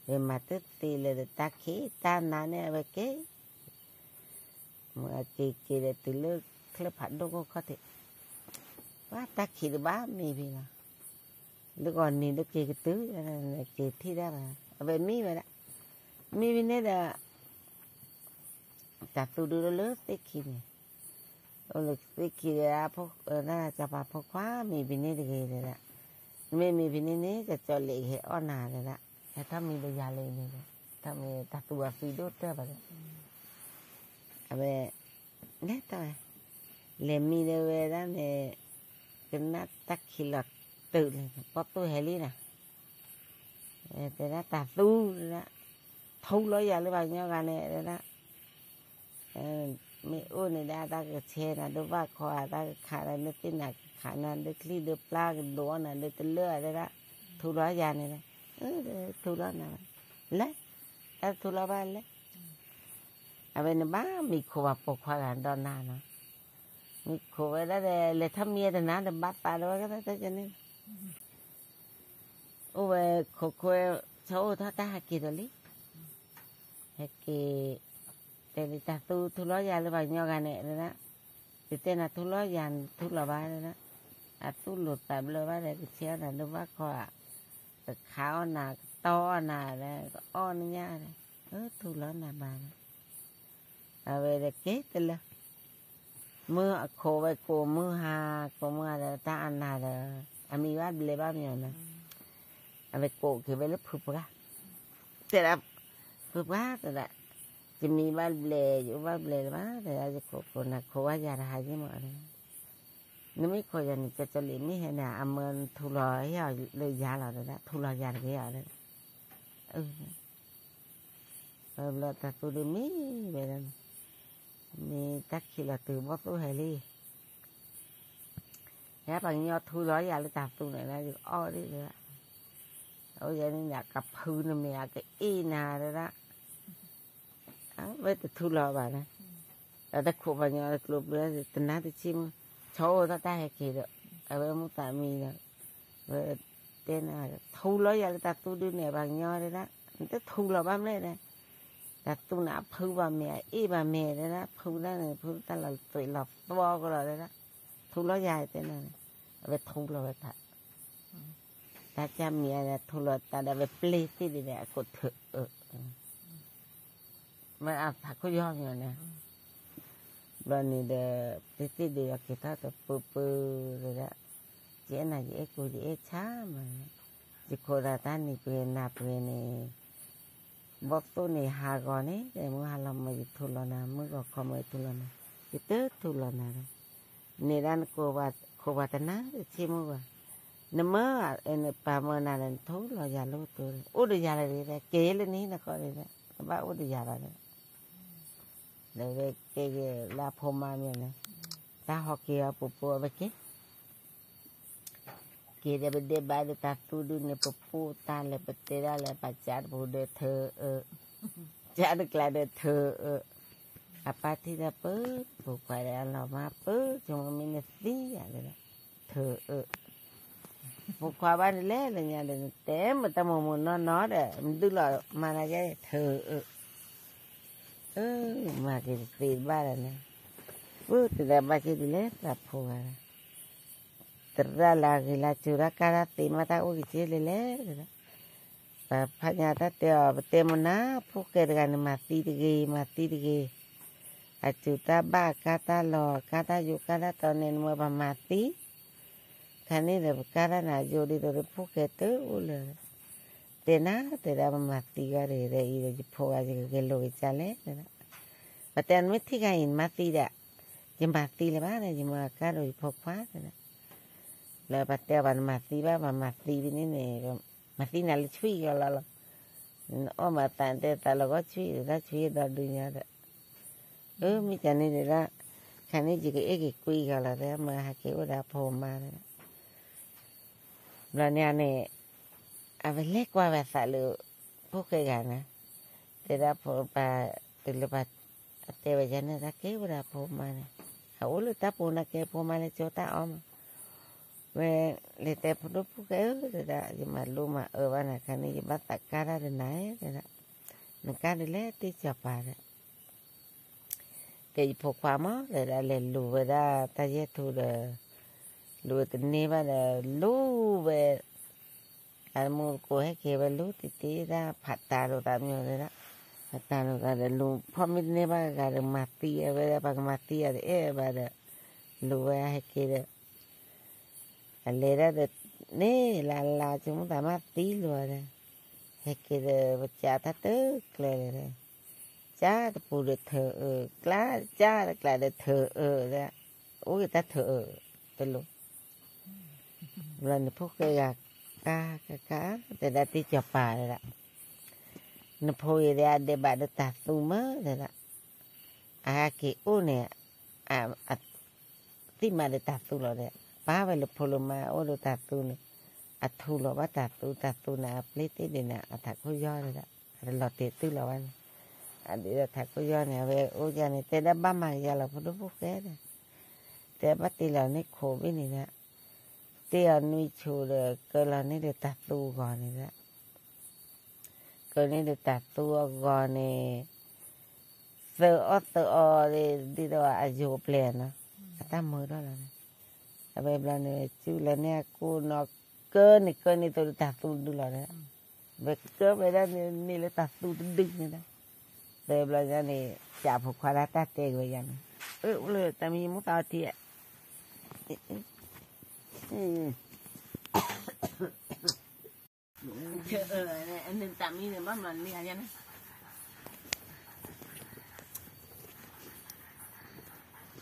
မ့ၢ်မၤတသ့လၢတၢ်ခံးတၢ်နါန့ၣ် အဝဲက့ၤ မ့ၢ်အက့ၤက့ၤဒီးတုၤလၢချၢၣ်ဖးဒိၣ်ခိၣ်ခီၣ်ထံး, ပှၤတၢ်ခံးတဘၣ်မံဖဲလီၤ, လၢဂီၤနံၤလၢက့ၤကတုၤ, က့ၤထံၣ်ဒၣ်ဘၣ်, အဝဲမံဝဲဒၣ်, မံဖဲန့ၣ်ဒီး တၢ်သူဒုးလၢသ့ၣ်ခံန့ၣ်, အိၣ်လၢသ့ၣ်ခံဒီး, စီၤပၤဖိခွါမံဖဲန့ၣ်တဂ့ၤဒၣ်, နမ့ၢ်မံဖဲန့ၣ်န့ၣ် ကကၠီလ့းကဟဲအီၣ်နၤဒၣ်, ဟဲထီၣ်မံဒီးယၤလံန့ၣ်ဒီး, ထီၣ်မံတၢ်သူအသံဒိၣ်တၢၢ်ဘၣ်ဒီး, အဝဲ လဲၤတၢ်ဝဲ, လဲၤမံဒီးဝဲဒၣ်န့ၣ်, ကနၣ်တၢ်ခံးလီၤတုၤန့ၣ် ဘီၣ်သိၣ်ဟဲလံနၤ, တဲဒၣ်တၢ်သူဒၣ်, ထူလီၤယၤလၢပှၤကညီဂၤန့ၣ်ဒၣ်, မ့ၢ်အိၣ်န့ၣ်ဒၣ်တၢ်ကဆဲနၤဒိးဘၣ်ခီဧါ, တၢ်ကခးနၤဒိးသ့ၣ်နၤကခးနၤဒိးချံဒိးပျၢ်ကဒိးအီၣ်နၤဒိးတလၢာ်ဒၣ်, ထူလီၤယၤန့ၣ်, ထူလီၤနၤဘၣ်, လဲၤ, တၢ်ထူလီၤဘၣ်လဲၤ အဝဲန့ၣ်ဘၣ်မံခိၣ်ဘၣ်ပိာ်ခွါဂၤဒီးနၤနီၤ, မံခိၣ်ဝဲဒၣ်ဒီး လဲၤထီၣ်မံတနၤဒီးဘၣ်သးဒီးဝဲကသးတကန့ၣ်, အိၣ်ဝဲခိၣ်ခိၣ်, ဆီအိၣ်ထီၣ်တၢ်ဟဲက့ၤဒီးလံ, ဟဲက့ၤ, တဲလံတၢ်သူထူလီၤယၤလၢပှၤကညီဂၤန့ၣ်ဒၣ်, ယတဲနၤထူလီၤယၤန့ၣ်ထူလီၤဘၣ်ဒၣ်, အသူၣ်လိာ်သးဘျၢဘၣ်ဒီး ကဆဲအီၣ်နၤဒိးဘၣ်ခီဧါ, ကခးအီၣ်နၤ ကတီအီၣ်နၤဒီး ကအီၣ်နညါဒီး, ထူလီၤနၤဘၣ်ဒီး အဝဲဒီးက့ၤတလၢ, မုၢ်အခိၣ်ဝဲကိးမုၢ်ဟါ, ကိးမုၢ်ဟါဒီးတၢ်အနၤဒီး, အမံၤဘၣ်ဘျဲးဘၣ်မညီၤန့ၣ်, အဝဲကိးက့ၤဝဲလၢဖုပှၢ်, တဲဒၣ်, ဖုပှၢ်တဲဒၣ်, ယမံၤဘၣ်ဘျဲး ယအိၣ်ဘၣ်ဘျဲးလၢၤဘၣ်, တဲဒၣ်ယခိၣ်ခိၣ်နၤခိၣ်ဝဲယၤတဟါယ့ၢ်မး, နမ့ၢ်ခိၣ်ယၤန့ၣ် ကၠီလံမ့ၢ်ဟဲန့ၣ် အမၢနထူလီၤဟ့ၣ်အီၤလၢယၤလီၤတဲဒၣ်, ထူလီၤယၤတဂ့ၤအီၤတဲဒၣ် ဘျီတၢ်သူဒုးမံဝဲဒၣ်န့ၣ်, မ့ၢ်တၢ်ခံးလီၤတုၤဘီၣ်သိၣ်ဟဲလံ, ဟဲပှၤကညီထူလီၤယၤလၢတၢ်သူန့ၣ်ဒၣ် ယကအီၣ်ဒ်လဲၣ်, အိၣ်ယဲန့ၣ်န့ၣ် အကဖုနမ့ၢ်အကအ့ၣ်နၤတဲဒၣ်, အဝဲတထူလီၤဘၣ်န့ၣ်, ဒီးတခိၣ်ပှၤကညီတကျိၤပျၢၤတနါတဆံမုၢ်, ဆီအိၣ်ထီၣ်တၢ်ဟဲက့ၤဒီး, အဝဲမုၢ်သးမံဒီး, ဝဲတဲနၤ, ထူလီၤယၤလၢတၢ်သူဒုးန့ၣ် ပှၤကညီတဲဒၣ်, နတထူလီၤဘၣ်မ့ၢ်လဲၣ်, တၢ်သူန့ၣ်အဖုဘၣ်မ့ၢ်အအ့ၣ်ဘၣ်မ့ၢ်တဲဒၣ်, ဖုဒၣ်န့ၣ် ဖုတၢ်လီၤသွဲးလီၤသွီကလီၤတဲဒၣ်, ထူလီၤယၤတဲနၤန့ၣ်, အဝဲထူလီၤဝဲတၢ် တၢ်ကၢ်မံၤအထူလီၤတၢ်ဒီးဝဲပျ့ၤသ့ၣ်ဒ်န့ၣ် အခိၣ်ထၢၣ်အၢ, မ့ၢ်အသးခိၣ်ယီၢ်မံၤန့ၣ်, ဘျီန့ၣ်ဒီး ပျ့ၤသ့ၣ်ဒ်အက့ၤထီၣ်တပူၤပူၤဒ်ဒီး, ယအဲၣ်နၤယအဲၣ်ကိၢ်ယအဲၣ်ဆၣ်မး, ယခိၣ်ဒီးတၢ်နံၤပှဲၤနၤပှဲၤန့ၣ် ဘီၣ်သိၣ်န့ၣ်ဟးဂီၤန့ၣ် တဲမုၢ်ဟါလီၤမၢ်ယထူလီၤနၤ မုၢ်ဂီၤခီမၢ်ယထူလီၤနၤ, ယတထူလီၤနၤဒီး, န့ၢ်ဒၣ်နကိးပှၤတနါတဆံမုၢ်ဘၣ်, နမၢအပာ်မၢနၤဒီး နထူလီၤယၤလၢတ, အိၣ်ဒီးယၤလၢၤဒီး က့ၤလၢနဟံၣ်နဃီဒီး, နဘၣ်အိၣ်ဒီးယၤဘၣ်ဒီး, ဒီးဝဲက့ၤက့ၤလၢအဖိမါမ့ၢ်န့ၣ်, တၢ်ဟီၣ်က့ၤအီၤပူၤပူၤအဝဲက့ၤ က့ၤဒီးပဒဲးဘးဒီးတၢ်သူဒုးန့ၣ် ပပူတၢ်လၢပတဲဒၣ်လၢပစးတပူၤဒီးထၢအၢ, စးတကျါဒီးထၢအၢ, အပၢ်ထံၣ်တၢ်ပၢ, ဖိခွါဒီးအလီၤမၢ်ပၢ, ဆိမိၣ်မ့ၢ်နသံယၤလၢၤဒီး, ထၢအၢ, ဖိခွါဘၣ်နလဲၤလၢညါဒီး နတဲမ့ၢ်တၢ်မိၢ်မိၢ်နီၢ်နီၢ်ဒီး မဒုးလီၤမၤနၤယဲ ထၢအၢ အၢ, မၤက့ၤတသ့ဘၣ်ဒီးန့ၣ်, ပတဒၣ်ဘၣ်က့ၤဒ်လဲၣ် သးဖိဂၤဒီး, သရၣ်လၢအဂ့ၤလၢစူၤတၢ်ကါတၢ်သ့မး တၢ်အိၣ်က့ၤက့ၤလဲၤလဲၤဒီး, ပဖးညါတၢ်တဲအီၤ ပတဲမနၤ ဖိၣ်ဃဲတဂၤန့ၣ် မၤသံတဂ့ၤ မၤသံတဂ့ၤ, အစူၤတၢ်ဘၣ်အကါတၢ်လီၤ အကါတၢ်ယိာ်ကါတၢ်တီန့ၣ် နမ့ၢ်ပှၤမၤသံ တၢ်န့ၣ်ဒီးပကါတၢ်နၤယိဒ်သိးဒီးဖိၣ်ဃဲတအိၣ်လၢၤ, တဲနၤတဲဒၣ် ပမၤသံဂၤတဂ့ၤဒီးအံၤဒီး ယဖိဂၤယကဂဲၤလိာ်က့ၤကၢ်လဲၣ်တဲဒၣ်, ပတဲနမ့ၢ်ထံၣ်ဂၤအံၤနမၤသံဒီး, ယမၤသံလၢၤဘၣ်ဒီး ယမၤကါဒီးယဖိခွါတဲဒၣ်, လၢပတဲအီၤ ပှၤနမၤသံဘၣ် ပှၤမၤသံဖဲန့ၣ်န့ၣ်, မၤသံနၤလၢဆွံကီၤလီၤလီၤ, နအီၣ်မၤသးတဲသးလီၤဂီၢ်ဆွံဒီး တၢ်ဆွံဒီးဒုးညါဒီး, အၢ မ့ၢ်တၢ်န့ၣ်ဒၣ်, ခါန့ၣ်ယကအ့ၣ်က့ၤကွံာ်ကီၤလီၤတဲ မၤဟးက့ၤအိၣ်ဒီးအဖိမါတဲ, ဘျီန့ၣ်န့ၣ်, အဝဲလဲၤကွၢ်ဝဲအသးလၢ, ဖိၣ်ဃဲဂၤန့ၣ်, တဲဒၣ်ဖိပၢ်, တုၤလၢပၢ်, အတဲဝဲယၤန့ၣ် တၢ်ကဲဝဲဒၣ်ဖိမါန့ၣ်, အအိၣ်လၢတၢ်ပူၤန့ၣ်ကဲဖိမါလၢကၠိတၢ်အီၣ်မး, ဝဲလဲၤတဲဖိဒိၣ်ဖိၣ်ဃဲဧၢ တဲဒၣ် ယမၤလိမၤအၢဘၣ်နၤခါန့ၣ် ယဘၣ်သးကါတၢ်ဒီးနၤတဲဒၣ်, နကါဒ်လဲၣ်တ့ၢ်စီၤပၤဒီး တဲယဖိခွါမး တဲဒၣ်လဲၤလူၤဝဲဒၣ်တၢ်ယဲၢ်ထူဒီး, လူၤတန့ၢ်ဘၣ်ဒီး လူၤဝဲ, အမူတကိးဟဲက့ၤဝဲလူၤတ့ၢ်တ့ၢ်ဒၣ် ဖးတၢ်လိာ်သးမ့ၢ်တဲဒၣ်, ဖးတၢ်လိာ်သးဒီးလူၤ ဖီၣ်မ့ၢ်တန့ၢ်ဘၣ်ဂၤဒီး မၤသံအဝဲဒၣ် ပှၤကမၤသံအီၤတအဲၣ်ဘၣ်ဒီး, လူၤဝဲဟဲက့ၤဒီး အလဲၤဒၣ်ဒီး, န့ၣ်လၢလါဆိကမိၣ်သးမၤသံလိာ်ဒီး, ဟဲက့ၤဒီး ပကးတၢ်တကျၢၤဒီး, ကၢ်တပူၤဒီးထၢအၢ, ကျါ, ကၢ်တကျါဒီးထၢအၢဒီး, အိၣ်က့ၤတၢ်ထၢအၢ, တလိၤ, ဘျီန့ၣ်ဖိၣ်ဃဲဂၤ, ကါ, ကါ, ကါ, တဲဒၣ်တ့ၢ်စီၤပၤတဲဒၣ်, နဖိအံၤဒီးအဒဲးဘးဒီးတၢ်သူမ့ၢ်တဲဒၣ်, အဟဲက့ၤအိၣ်န့ၣ်, အ, သံၣ်မၤဒီးတၢ်သူလီၤဒီး, ပာ်ဝဲလၢဖိလၢမါအိၣ်ဒီးတၢ်သူန့ၣ်, အထူလီၤဘၣ်တၢ်သူ တၢ်သူန့ၣ် အပျ့ၤသ့ၣ်ဒ်န့ၣ် အထးခိၣ်ယီၢ်ဒီး, အတလီၤတဲာ်တုၤလီၤဘၣ်န့ၣ်, အဒ်ဒီးထးခိၣ်ယီၢ်န့ၣ် အဝဲအိၣ်ယၤန့ၣ် တဲဒၣ်ဘၣ်မၤကယၤလီၤဖိဒိၣ်ဖိၣ်ဃဲဒီး, တဲဘၣ်တ့ၢ်လီၤန့ၣ်ခိးဘ့ၣ်န့ၣ်ဒီး, တ့ၢ်အီၤနွံဆူဒီး ကၢလီၤန့ၢ်ဒီးတၢ်သူအဂီၢ်န့ၣ်ဒီး ကၢန့ၢ်ဒီးတၢ်သူအဂီၢ်န့ၣ်, သၢအီၣ်သၢအီဒီး ဒ်သိးအယိာ်အပျဲၢ်နီၤ, အတၢ်မုာ်ထီၣ်လီၤန့ၣ်, အဝဲဘျီန့ၣ် စုလီၤန့ၢ်အကိၣ်နီၤ, ကၢန့ၣ်ကၢန့ၢ်သိးဒီးတၢ်သူဒုလီၤဒီး, ဝဲကၢဝဲဒၣ်န့ၣ်လၢတၢ်သူတဒုန့ၣ်ဒီး, ဝဲဘျီညါန့ၣ် ကးဖိခွါဒၣ်တၢ်တဲက့ၤဝဲယၤန့ၣ်, အိၣ်လၢတၢ်မံၤမူသးအီထံဧါ န့ၣ်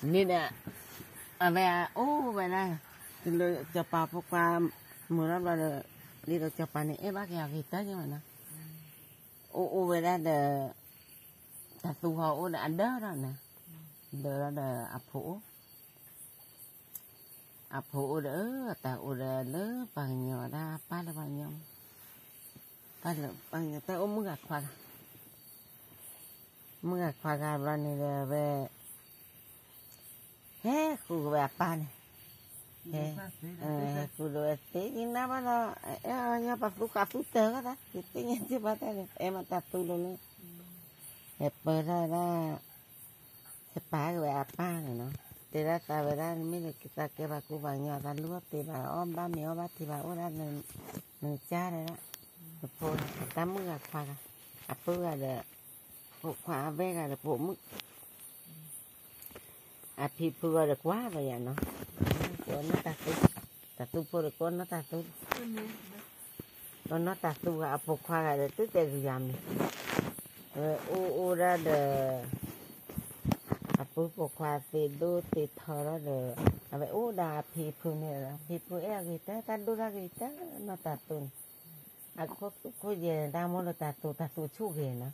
ဒီး, အဝဲအိၣ်ဝဲဒၣ်, တုၤလၢစီၤပၤဖိခွါ, မုာ်ထီၣ်ဘျီဒီး, ဒ်သိးစီၤပၤန့ၣ် အဲၣ်ဘၣ်က့ၤအဂ့ၤတၢ်ယဲၢ်မးနီၤ, အိၣ်အိၣ်ဝဲဒၣ်ဒီး, တၢ်သူဟီၣ်အိၣ်ဒီးအဒၢထီၣ်န့ၣ်, ဒၢထီၣ်ဒီးအဖိအိၣ် အဖိအိၣ်ဒီး အတၢ်အိၣ်ဒီးလၢပှၤကညီဒၣ်ပၢ်လၢပှၤကညီ, ပၢ်လၢပှၤကညီတၢ်အိၣ်မုၣ်ဂၤခွါဂၤ, မုၣ်ဂၤခွါဂၤဘျီန့ၣ်ဒီးဝဲ, ဟဲဃုက့ၤဝဲအပၢ်န့ၣ်, ဟဲဃုဒီးဝဲသ့ကနၣ်ဘၣ်ဒီး, အဲၣ်အီၤညီပှၤသူဃးသူတၢ်ကသး ယသ့ၣ်ညါက့ၤဘၣ်တၢ်န့ၣ် အဲၣ်မးတၢ်သူလီၤလၢ, ဟဲပၢၢ်ထီၣ်ဝဲဒၣ် ဟဲပာ်က့ၤဝဲအပၢ်န့ၣ်နီၤ, တဲဒၣ်သးဝဲဒၣ် နမ့ၢ်လၢကသးကဲပှၤကူပှၤကညီ သးလူအီၣ်သ့ဘၣ် အီၣ်ဘၣ်မ့ၤအီၣ်ဘၣ်ထံဘၣ် အိၣ်ဒၣ်နကၢ်တဲဒၣ်, နဖိန့ၣ် တၢ်မုၣ်ဂၤခွါဂၤ, အပုၢ်ဂၤဒီး, ဖိခွါအဝဲဂၤဒီးဖိမုၣ်, အဖံဖုဂၤဒီးကွၢ်ပယၤနီၤ, ကနီၢ်တၢ်သူ, တၢ်သူဖိဒီးကနီၢ်တၢ်သူ ကနီၢ်တၢ်သူဂၤ အဖိခွါဂၤဒီး သုတဲဂုၤယၤမ့ၢ်, ဝဲအိၣ်အိၣ်ဒၣ်ဒီး, အပုၢ်ဖိခွါသ့ဒိၣ်သ့ထီထီၣ်ဒီး, အဝဲအိၣ်ဒၣ်အဖံဖုန့ၣ် ဖံဖုအဲၣ်အဂ့ၤတၢ် တၢ်ဒိၣ်တၢ်ဂ့ၤတၢ်နီၢ်တၢ်သူန့ၣ်, အခိၣ်သူခိၣ်ယဲၢ်န့ၣ် တၢ်မိၢ်လၢတၢ်သူ တၢ်သူဆူၣ်ဂ့ၤနီၤ,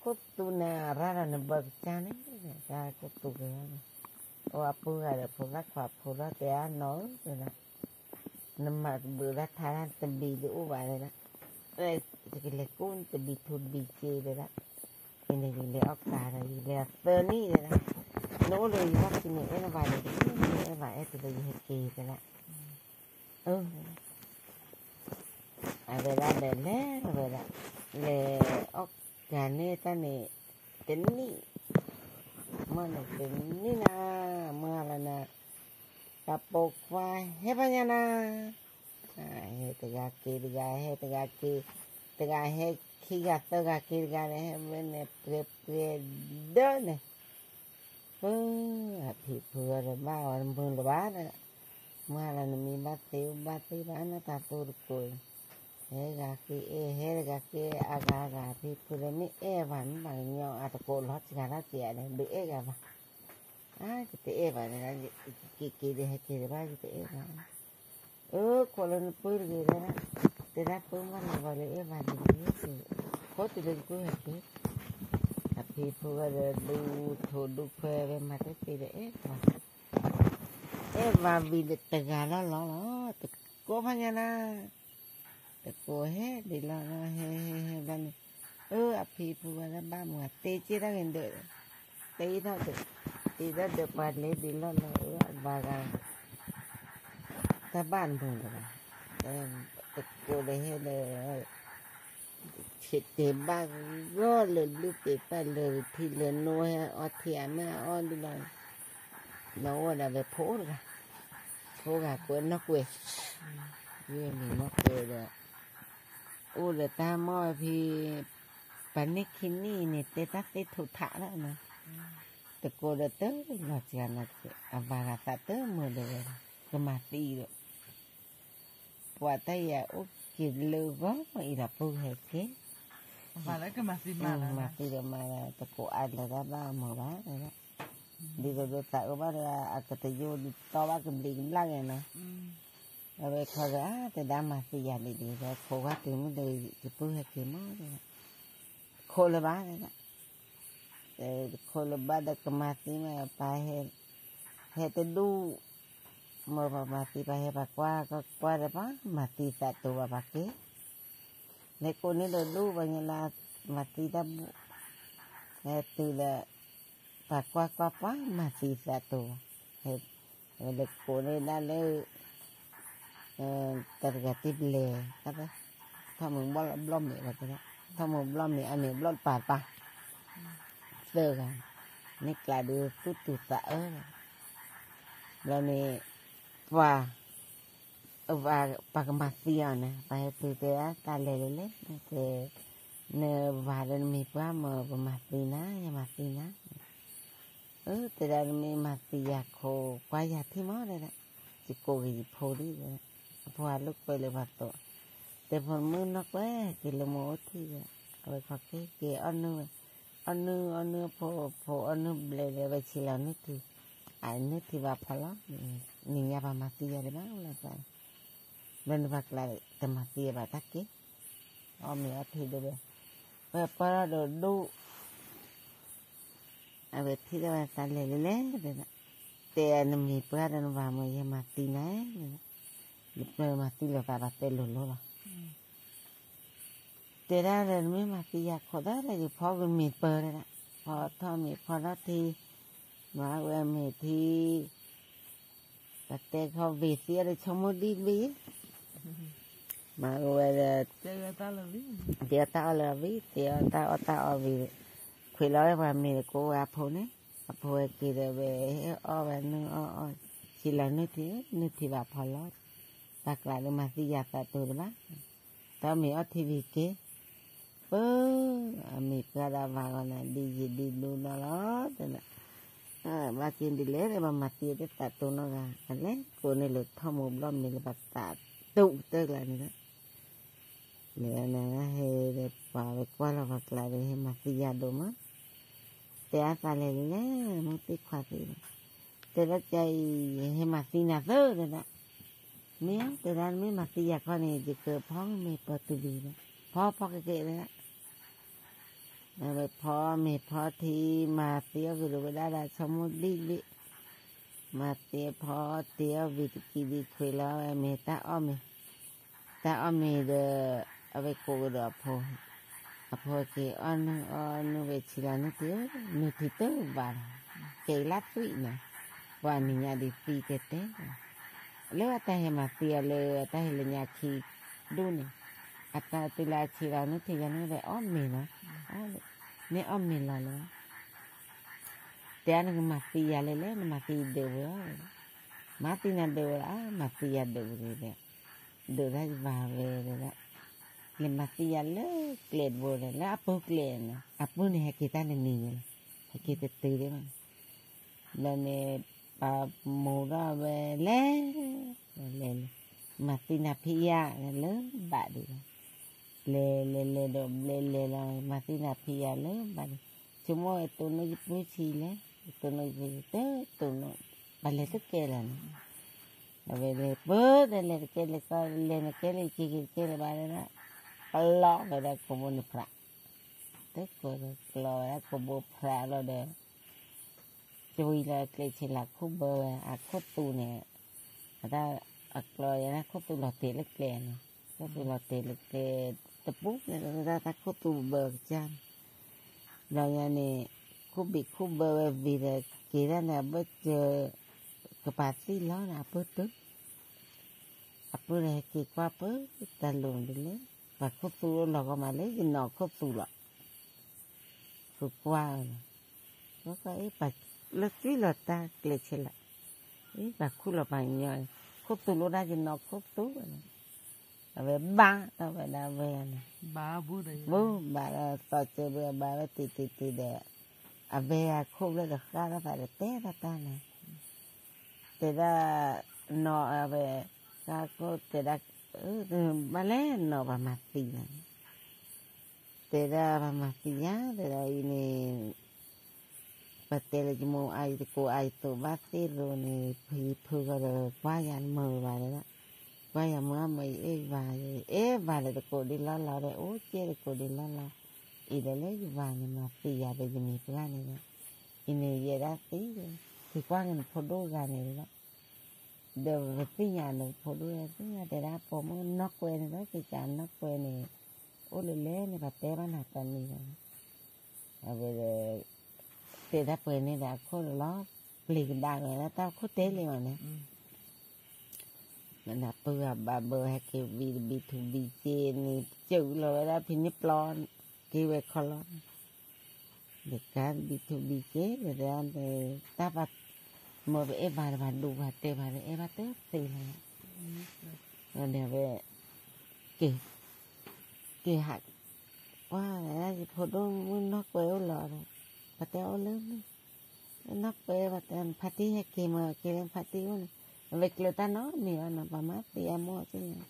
ခိၣ်သူန့ၣ် အရၢ်ဒီးနဘၢကစၢ်န့ၣ်, တၢ်ခိၣ်သူဂ့ၤန့ၣ်, အိၣ်အပုၢ်ဂၤဒီးဖိသၣ်ခွါဖိဒီးတဲအနီၢ်ဧၢ တဲဒၣ် နမၤတဘုးဒၣ်ထါတၢ်တဘံၤဒုးအိၣ်ဘၣ်တဲဒၣ်, ယကလဲၤကိးနတဘံၤထူတဘံၤစ့တဲဒၣ်, ယန့ၣ်ယလဲၤအီၣ်ကးဒီး ယလဲၤအသၢနံၣ်တဲဒၣ်, နအိၣ်လၢယဟီၣ်ခံန့ၣ် အဲၣ်နဘၣ်န့ၣ်တဂ့ၤ အဲၣ်ဘၣ်အဲၣ်တဂ့ၤ ယဟဲက့ၤတဲဒၣ်, အၢ အဝဲဒၣ်ဒီးလဲၤဝဲဒၣ်, လဲၤအီၣ်ကးန့ၢ်တၢ်န့ၣ်, တနံၣ်, မ့ၢ်န့ၣ်တနံၣ်နၤ, မုၢ်လၢနၤ, တၢ်ပိာ်ခွါဟဲဖးညါနၤ, ဟဲတဂၤက့ၤတဂၤ ဟဲတဂၤက့ၤ, တဂၤဟဲခံဂၤသၢဂၤက့ၤတဂၤန့ၣ် ဟဲဝဲန့ၣ်ပှဲၤပှဲၤဒၢန့ၣ်, အဖံဖုဒီးဘၣ်အီၤတမုာ်လၢၤဘၣ်ဒီး, မ့ၢ်လၢနမံၤဘၣ်သ့အိၣ်ဘၣ်သ့ဘၣ်နီၢ်တၢ်သိတကိး, ဟဲဂၤဃ့အဲၣ် ဟဲတဂၤဃ့အဲၣ်အဂၤဂၤ ဖံဖုဒီးမ့ၢ်အဲၣ်ဘၣ်မ့ၢ်ဘၣ်ကညီအတကိးလီၤ စှၤထီၣ်စှၤဒီး ဒုးအဲၣ်ဂၤဘၣ်, အါ ယတအဲၣ်ဘၣ်, က့ၤက့ၤဒီးဟဲက့ၤဒံးဘၣ် ယတအဲၣ်ဘၣ်, အၢ ခိးလၢနပုၢ်တဂ့ၤဒၣ်, တဲဒၣ်ပုၢ်မ့ၢ်လီၤဂီၤလၢအဲၣ်ဘၣ်ဒ်န့ၣ်, ခိးတုၤလၢနပုၢ်ဟဲက့ၤ, အဖံဖုဝဲဒီးဒူထူဒူခွဲဝဲမၤတသ့ဒီးအဲၣ်ဘၣ် အဲၣ်ဘၣ်ဝံၤဒီးတဂၤလီၤလီၤလီၤ, တကိးဖးညါနၤ, တကိးဟဲဒ်လီၤလီၤ ဟဲဟဲဟဲဘျီန့ၣ်, အၢ အဖံဖုဝဲလၢဘၣ်မုာ် အတ့က့ၢ်တၢ်ဂ့ၤဒီး, တ့ထီၣ်ဒီး, တ့ထီၣ်ဒီးပှၤလဲၤဒ်လီၤလီၤ အၢ အဘၣ်ဂၤ တၢ်ဘၣ်မုာ်လၢၤဘၣ်, တကိးဒီးဟဲဒီး ဆ့တဲာ်ဘၣ်ဂီၢ်လၢလုၢ်ပ့ၤပာ်လၢထံလၢနိဟဲအီထံအမ့ၢ်အီဒ်လီၤ, လီၤအိၣ်ဒၣ်ဝဲဖိတဂၤ, ဖိဂၤကွဲးနီၢ်ကွဲး, ယမ့ၢ်နီၢ်ကွဲးဒီး, အိၣ်ဒီးတၢ်မီၢ်ဖံ, ပှၤန့ၢ်ခံနံၣ်န့ၣ် တဲတၢ်သ့ၣ်ထူးထးလီၤနီၤ, တကိးဒီးတလီၤစှၤနီၤ, အဘၣ်ဂၤသးတမုာ်ဒီးဝဲ, ကမၤသံဒီး ပှၤတၢ်ယၤအိၣ်က့ၤလၢဂီၢ်အံၤဒီးပုၢ်ဟဲက့ၤ, မၤသံဒီးမၤသံဒီးမၤဒီး တကိးအါလၢၤတၢ်ဘၣ်အမုာ်ဘၣ်, ဒ်သိးဒီးသးအိၣ်ဘၣ်ဒီး အကတယိဒ်တီဘၣ်ကဘျံးကဘျၣ်ဂ့ၤနီၤ, အဝဲခီဒီး တဒါမၤသံယၤဒ်ဒ်ဒီး ခိးကွၢ်တုၤမုၢ်ဒီး ယပုၢ်ဟဲက့ၤမး, ခိးလၢၤဘၣ်, ခိးလၢၤဘၣ်ဒီးကမၤသံမး ပှၤဟဲ, ဟဲတဒူၣ် မ့ၢ်ပှၤမၤသံပှၤဟဲပှၤကွၢ်ကကွၢ်ဒီးပှၤမၤသံသးတိၤဘၣ်ပှၤက့ၤ, လဲၤကိးန့ၢ်ဒီးဒူၣ်ပှၤညါလၢ မၤသံတၢ်ဘူၣ်, ဟဲတုၤလၢ ပှၤကွၢ်ကွၢ်ပှၤမၤသံသးတိၤ, ဟဲလဲၤကိးန့ၢ်ဒၣ်လၢ တၢ်တဂၤတ့ဘျဲၣ်, ထီၣ်မုၢ်ဘျီၣ်မ့ၢ်ဝဲ, ထီၣ်မုၢ်ဘျီၣ်မ့ၢ်အမ့ၢ်ဘျီၣ်တပၤတပၤ, သၢဂၤ, န့ၣ်ကျါဒုးသူၣ်တူၢ်သးအၢ, ဘျီန့ၣ်, ပှၤ, ပှၤကမၤသံအီၤန့ၣ် ပှၤဟဲတုၤတဲတၢ်လဲၤလဲၤလဲၤ, နဝၤဒီးနမံၤပှၢ်မ့ၢ်ပမၤသံနၤ ယမၤသံနၤ အၢ တဲဒၣ်နမ့ၢ်မၤသံယၤခိးကွၢ်ယၤထံၣ်မးဒၣ်, ယကိးက့ၤယဖိဒ်, အဖိအလိာ်ကွဲလၢပှၤသိး, တဲဖိမုၣ်နီၢ်ကွဲက့ၤလၢမိၢ်အိၣ်ထံၣ်ဒီး, အဝဲခီက့ၤက့ၤအီၣ်နုၢ်ဝဲ, အီၣ်နုၢ်အီၣ်နုၢ်ဖိ, ဖိအီၣ်နုၢ်ဘျဲၣ်ဒီးဝဲဆံးလီၤနုၢ်ထံ, အနုၢ်ထံဘၣ်ဖီလီၤ, နံၤညါပှၤမၤသံယၤဒံးဘၣ်လၢပှၤ, ဘျီန့ၣ်ပှၤကျါတမၤသံယၤဘၣ်တၢ်က့ၤ, အီၣ်မ့ၤအီထံဒိၣ်ဝဲ, ဝဲပၢၢ်ထီၣ်ဒီးဒိၣ် အဝဲထံၣ်ဒီးဝဲသးလဲၤလဲၤလဲၤ, တဲနမံၤပှၢ်ဒီးနဝၤမ့ၢ် ယမၤသံနၤ, ယပၢၢ်မၤသံလိာ်သးဘၣ်တဲလိၤလိၤလီၤ, တဲဒၣ်ဒီးနမ့ၢ်မၤသံယၤခိးသၢဒီး ယဖီကမ့ၤပၢၢ်ဒၣ်, ဖီထီၣ်မ့ၤဖီထီၣ်ထံ, မၤဝဲမ့ၤထံ ပတဲခီဝ့ၤသံအီၤဒီးဆိကမိၣ်ဒ်ဘ့ၣ်, မၤဝဲဒီး, တဲအီၤတၢ်အီၣ်လၢအဝံၤ, တဲအီၤတၢ်အီၣ်တၢ်အီဝံၤ, ခွဲးလီၤဝဲပှၤမ့ၤကိးဝဲအဖိန့ၣ်, အဖိဝဲက့ၤဒီးဝဲဟဲအီၣ်ဝဲနုၢ်အီၣ်အီၣ်, ဆံးလီၤနုၢ်ထံ, နုၢ်ထံဘၣ်ဖီလီၤ, ပှၤကျါဒီးမၤသံယၤသးတိၤတဘၣ်, တၢ်မ့ၤအီထံဝံၤက့ၤ, ပၢ်, အမံၤပှၢ်ဒီးဝၤဂီၤန့ၣ် ဒ်ယံာ်ဒ်လူနီၤလီၤ, တဲဒၣ် ဘၣ်က့ၤဒ်လဲၣ်ဒီး ပှၤမၤသံအီၤတသးတိၤနီတဂၤ, အလဲၤကိးန့ၢ်လၢထီၣ်မူၤဘျီၣ်မ့ၤလၢပှၤသးတိၤတၢ်ကျါန့ၣ်လီၤ, လဲၤနဟဲဒီးပှၤဝဲကွၢ်လီၤပှၤကျါဒီး ဟဲမၤသံယၤဒိၣ်မး, တဲအသးလဲၤလဲၤလဲၤ မုၢ်သ့ၣ်ခွါသ့ၣ်ဒီး, တဲဒၣ်ကါအံၤ ဟဲမၤသံနၤသၢတဲဒၣ်, မ့ၢ်တဲဒၣ်မ့ၢ်မၤသံယၤခီန့ၣ် ယကဖီမ့ၤပၢၢ်တုၤလံ, ဖီဖီကကဲတဲဒၣ် ဖီမ့ၤဖီထံ မၤသံအီၣ်က့ၤဒိၣ်ဝဲဒၣ်ဒီး ဆိကမိၣ်ဒ်ဘ့ၣ်, မၤသံဖီတ့အီၣ်ဝံၤတကံဒံးခွဲးလီၤဝဲမ့ၤတၢ်အီၣ်မ့ၤ, တၢ်အီၣ်မ့ၤဒီး, အဝဲကိးကဒီးအဖိ, အဖိက့ၤအီၣ်နုၢ်အီၣ်နုၢ်ဝဲဆံးလီၤနုၢ်ထံ, နုၢ်ထံတဘၣ်လီၤ, ကဲလၢသွံၣ်နီၤ, ပှၤမဲာ်ညါဒ်သံတဲတဲ လၢအတၢ်ဟဲမၤသံအီၤလၢအတၢ်ဟဲလၢညါခံဒူၣ်န့ၣ်, အတၢ်တုၤလၢအဆံးလီၤနုၢ်ထံယၤန့ၣ် ဝဲအီၣ်မ့ၤနီၤ, မ့ၢ်အီၣ်မ့ၤလီၤလၢၤ, တဲနကမၤသံယၤလဲၣ်လဲၣ် နမၤသံဒၢးဝဲအီၤ, မၤသံနၤဒၢးဝဲလီၤ မၤသံယၤဒၢးဝဲဒၣ်, ဒၢးတၢ်ယဘၣ်ဝဲဒၣ်, လဲၤမၤသံယၤလၢကျဲတဘိဒီး လၢအပူၤကျဲန့ၣ် အပူၤန့ၣ်ဟဲက့ၤတၢ်တနံၤညါလီၤ, ဟဲက့ၤတတုၤဒၣ်ဘၣ်, ဘျီန့ၣ် ပာ်မူၤထီၣ်ဝဲလဲၤ, လဲၤလဲၤ, မၤသံနၤဖံးယၤလၢဘၣ်ဒံးလီၤ, လဲၤလဲၤလဲၤဒီးဘျဲလဲၤလီၤ မၤသံနၤဖံးယၤလၢဘၣ်ဒံး, ဆိကမိၣ်ဝဲတိၢ်နီၣ်ယပုၢ်ဆံးလဲၣ်, တိၢ်နီၣ်ယပုၢ်ဆံးတတိၢ်နီၣ်, ပှၤလဲၤတကဲလၢၤန့ၣ်, အဝဲလဲၤပၢၢ်တလဲၤတကဲလဲၤကီ လဲၤနကဲလဲၤက့ၤက့ၤတကဲလၢၤဘၣ်ဒၣ်, ပလီၢ်ဝဲဒၣ်ခိၣ်ဘိန့ၣ်ဖြး, တကိးဒီးကျီဝဲဒၣ်ခိၣ်ဘိဖြးလီၤဒီး ကဝံၤလီၤကျဲးဆ့လးခိၣ်ဘၢဝဲ အခိၣ်သူန့ၣ်, အတၢ်အကျီယၤန့ၣ်ခိၣ်သူလီၤတ့ၢ်လၢကျဲန့ၣ်, ခိၣ်သူလီၤတ့ၢ်လၢကျဲ, တပူၤန့ၣ် တၢ်ခိၣ်သူဘၢကစၢ်န့ၣ်, ဘျီညါန့ၣ်, ခိၣ်ဘံးခိၣ်ဘၢဝဲဝံၤဒီး က့ၤဒၣ်န့ၣ် အဘၢၣ်စၢၤ, ကပၤသံၣ်လီၤန့ၣ် အပုၢ်တုၤ အပုၢ်ဒီးဟဲက့ၤကွၢ်ပၢတၢ်လိၤဒ်လဲၣ်, ပှၤခိၣ်သူအိၣ်လီၤကီမးလၢယနီၢ်ခိၣ်သူလီၤ, ဃုကွၢ်ဝဲလီၤ, ကွၢ်ကွၢ်အ့ၣ်ပှၤ, လၢသံလီၤတၢ်ကျဲးဆ့လး, အ့ၣ်ပှၤခူၣ်လီၤပှၤညီ, ခိၣ်သူလိၣ်ဒၣ်ယနီၢ်ခိၣ်သူဝဲန့ၣ်, အဝဲဘါထီၣ်ဝဲဒၣ်ဝဲန့ၣ်, ဘါဘၣ်ဒီးသီကၢဘၢဘါဝဲတံၤတံၤတံၤဒီး, အဝဲအခိၣ်ဖျၢၣ်ဒီးဃၣ်ထီၣ်သးဒီးတဲတၢ်တၢ်န့ၣ် တဲဒၣ်, နီၢ်အဝဲ, ဃါခိၣ်တဲဒၣ်, ဘၣ်လဲၣ်နီၢ်ပှၤမၤသံယၤ, တဲဒၣ်ပှၤမၤသံယၤ တဲဒၣ်အံၤန့ၣ်, ပတဲလၢယမိၢ်အါယတကိးအါယသိးဘၣ်သ့ၣ်ရိၤန့ၣ် ဖံဖုဃီဒီး ကွၢ်ယၤမုာ်ဘၣ်တဲဒၣ်, ကွၢ်ယၤမုာ်အမုာ်ယအဲၣ်ယဝၤ, အဲၣ်ယဝၤဒီးတကိးဒ်လီၢ်လီၤဒီး အိၣ်ကဲတကိးဒ်လီၢ်လီၤ, အံၤဒီးလၢယဝၤန့ၣ် မၤသံယၤဒီးယမ့ၢ်ပှၢ်န့ၣ်ဒီး, အံၤန့ၣ်ယဲဒၣ်သံ, ဖံကွၢ်န့ၣ်ဖိဒိၣ်ဂၤန့ၣ်ဒီး ဒီးပသ့ၣ်ညါလၢဖိဒိၣ်သ့ၣ်ညါတဲဒၣ် ပိာ်မုၣ်နီၢ်ကွဲန့ၣ်ဒီး ကကးနီၢ်ကွဲန့ၣ်, အိၣ်လၢလဲၣ်န့ၣ် ပှၤတဲဘၣ်နၤတနံၤလီၤ, အဝဲ, တဲဒၣ်ပှဲၤန့ၣ်ဒီးအခိၣ်ဒီးလီၤ, ပျံၤကဒါက့ၤဝဲဒၣ်တၢ်ခိၣ်တဲလံမးန့ၣ် မနၤပၢၢ်အဘၣ်ဘၢဟဲက့ၤဝံၤတဘံထူဘံက့န့ၣ် စၢလီၤဝဲဒၣ်ဖံန့ၣ်ပျီ, က့ၤဝဲခီလီၤ, ဒီးကါတဘံထူဘံက့ဒီး, တၢ်ပှၤ, မ့ၢ်ပအဲၣ်ဘၣ်ဒီးပှၤဒူပှၤတဲာ်ဘၣ်ဒီး အဲၣ်ဘၣ်တသ့လီၤ, ဒီးဝဲ, က့ၤ, က့ၤဟး, ကွၢ်, ယဖိဒိၣ်မုၣ်နီၢ်ကွဲအိၣ်လီၤဒီး, ပှၤတဲအိၣ်လၢမုၢ်, နီၢ်ကွဲ ပှၤတဲဖါတံၢ်ဟဲက့ၤမၤက့ၤလၢဖါတံၢ်အိၣ်န့ၣ်, အဝဲကျၢၤတၢ်နီတမံၤဘၣ်နီၤ ပှၤမၤသံအမိၢ်က့န့ၣ်,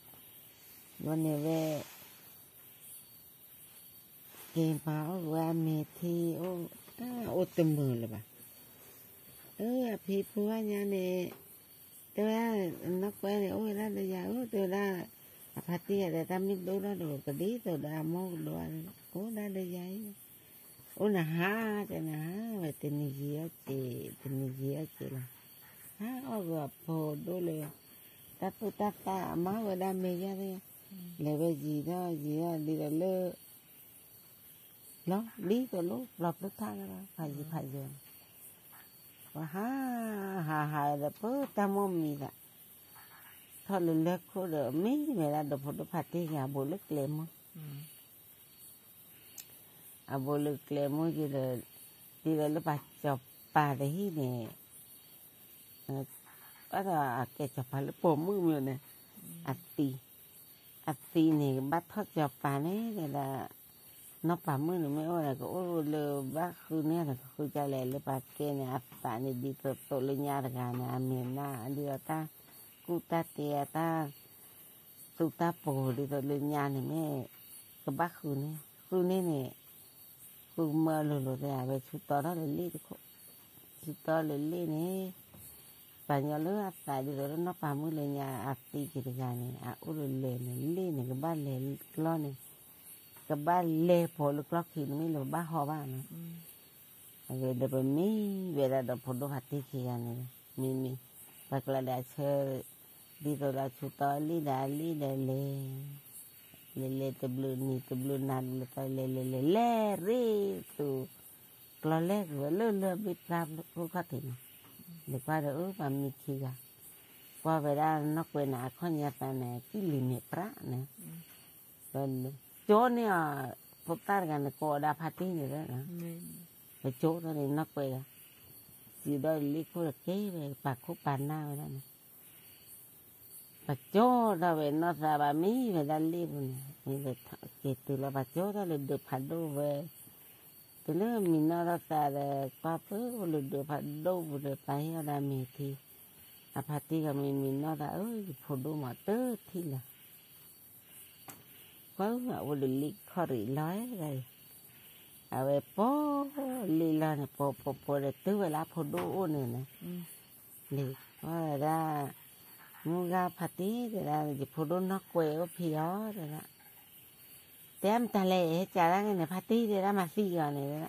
ဘီန့ၣ်ဝဲ က့ၤမၤအီၣ်ဝဲအမဲာ်ထံအိၣ်, အိၣ်တမုာ်လၢၤဘၣ်, အဖံဖုဘၣ်ညါန့ၣ်, တဲဝဲဒၣ်, နီၢ်ကွဲန့ၣ် အိၣ်ဝဲဒၣ်ဒီးယၤဧၢ တဲဝဲဒၣ်, အဖါတံၢ်ယၤဒီးတၢ်မ့ၢ်ဒိၣ်ထီၣ်ဒီး ကဒ်သိးဒီးအမိၢ်ကဒိး, အိၣ်ဒၣ်ဒီးယၤအံၤ, အိၣ်နဟါ, တဲနဟါဝဲတနံၤယံာ်အီၣ်က့ၤ, တနံၤယံာ်အီၣ်က့ၤလီၤ, ဟါအီၣ်ဂီၤအဖိဒိၣ်လၢ, တၢ်သူၣ်တၢ်သၣ်အမါဝဲဒၣ်မဲာ်ယါသ့ၣ်, လဲၤဝဲယံာ်ထီၣ်ယံာ်ထီၣ်ဒ်သိးလၢ လီၤ ဒ်သိးလၢပျီဖျၢၣ်ထၣ်လၢဖးယံၤဖးယံၤ, ပှၤဟး, ဟးဟးဒီးပတၢ်မိၣ်မံၤသး, ထီၣ်လၢလၢခိၣ်ဒီးမ့ၢ်ဝဲဒၣ်ဒီးဖိဒိၣ်ဖါတံၢ်ဂၤအဘူးလၢကျဲမုၢ် အဘူးလၢကျဲမုၢ်က့ဒီး, ဒ်သိးလၢပှၤစီၤပၤတဟံၣ်န့ၣ်, ဘၣ်ဒီးအကဲစီၤပၤလၢပိာ်မုၣ်မ့ၢ်န့ၣ်, အသံ, အသံန့ၣ် ကဘၣ်ထီၣ်စီၤပၤန့ၣ် တဲဒၣ်, နီၢ်ပၤမုၣ်န့ၣ်မ့ၢ်အိၣ်ဒီး ကအိၣ်လၢဘၣ်ဃုန့ၢ်ဒီးကဃုကလဲၣ်လၢပှၤကဲန့ၣ် အသးန့ၣ်ဒ်သိးသိးလၢညါတဂၤန့ၣ် အမဲာ်နၢ်ဒ်သိးတၢ်ကူၣ်တၢ်တဲအတၢ် သူတၢ်ပူၤဒ်သိးလၢညါန့ၣ်မ့ၢ် ကဘၣ်ဃုန့ၢ်, ဃုန့ၢ်န့ၣ်, ဃုမၢလိၤလိၤသ့ အဝဲဆူတီထီၣ်လၢလ့ၣ်တခိၣ်, ဆူတီလၢလ့ၣ်န့ၣ်, ပှၤညီလၢအသးဒ်သိးလၢနီၢ်ပၤမုၣ်လၢညါအသံက့ၤတဂၤန့ၣ် အအိၣ်လၢလဲၤန့ၣ် လ့ၣ်န့ၣ် ကဘၣ်လဲၤကျီန့ၣ်, ကဘၣ်လဲၤဖိးလၢကျီၢ်ခံန့ၣ်မ့ၢ်လၢပဘၣ်ဟီဘၣ်နီၤ အဝဲဒီးပမ့ၢ်ဝဲဒၣ်ဒီးဖိဒိၣ်ဖါတံၢ်ခံဂၤန့ၣ် မ့မ့ၢ် ပှၤကျါဒီးအဆၢ ဒ်သိးဒီးဆူတီလံဒီးအလံဒီးလဲၤ လဲၤလဲၤတဘျုးနံၤတဘျုးနၤတဘျုးသီ လဲၤလဲၤလဲၤလဲၤရ့ၣ်သူ ကျီၢ်လဲၤကွံာ်ဝဲလၢလၢဘ့ၣ်ပျၢ်ကျိခီၣ်ထံးန့ၣ် လဲၤကွၢ်ဒီးအၢပှၤမံခံဂၤ ကွၢ်ဝဲဒၣ်နီၢ်ကွဲးန့ၣ် အခီၣ်ညါသးန့ၣ် ကံၣ်လံၤမဲာ်ပြးန့ၣ် ကၠိန့ၢ်အီၤ ဖိသၣ်တဂၤန့ၣ်ကိးအီၤဒၣ်ဖါတံၢ်န့ၣ်လီၤ. ပကၠိထီၣ်န့ၣ်နီၢ်ကွဲးဒီး စံးဒီးလ့ၣ်ခိၣ်ဒီးက့ၤဝဲပာ်ခိၣ်ပာ်နၢ်ဝဲဒၣ်န့ၣ် ပကၠိထီၣ်ဝဲနီၢ်သးဘၣ်မံဝဲဒၣ်လ့ၣ်ပူၤန့ၣ် မ့ၢ်က့ၤတုၤလီၤပကၠိထီၣ်လၢဒုးဖးဒိၣ်ဝဲ လၢမံၤနီၣ်ထီၣ်သးဒီး ကွၢ်ပၢၢ်အိၣ်လၢဒၢးဖးဒိၣ်ပူၤဒီး ပာ်ဟ့ၣ်အီၣ်ဒၣ်မ့ၤထံ, အဖါတံၢ်ဂီၤမံၤမံၤနီၣ်သး အၢ ယဖိဒိၣ်မးတထံၣ်လၢၤ ကွၢ်အအိၣ်ဒီးလံာ်ခီၣ်ရံးလီၤဒၣ်အံၤ, အဝဲပိာ်လံာ်လီၤန့ၣ် ပိာ်ပိာ်ပိာ်ဒီးတုၤဝဲလၢအဖိဒိၣ်အိၣ်န့ၣ်န့ၣ်, လံာ်ဝဲဒၣ်, မုၢ်ဂၤဖါတံၢ်တဲဒၣ် ယဖိဒိၣ်နီၢ်ကွဲးအိၣ်ဖံးအီၤတဲဒၣ်, တဲမတၤလဲၣ် ဟဲကးဒၣ်က့ၤန့ၣ် ဖါတံၢ်တဲဒၣ်မၤသံအီၤန့ၣ်တဲဒၣ်,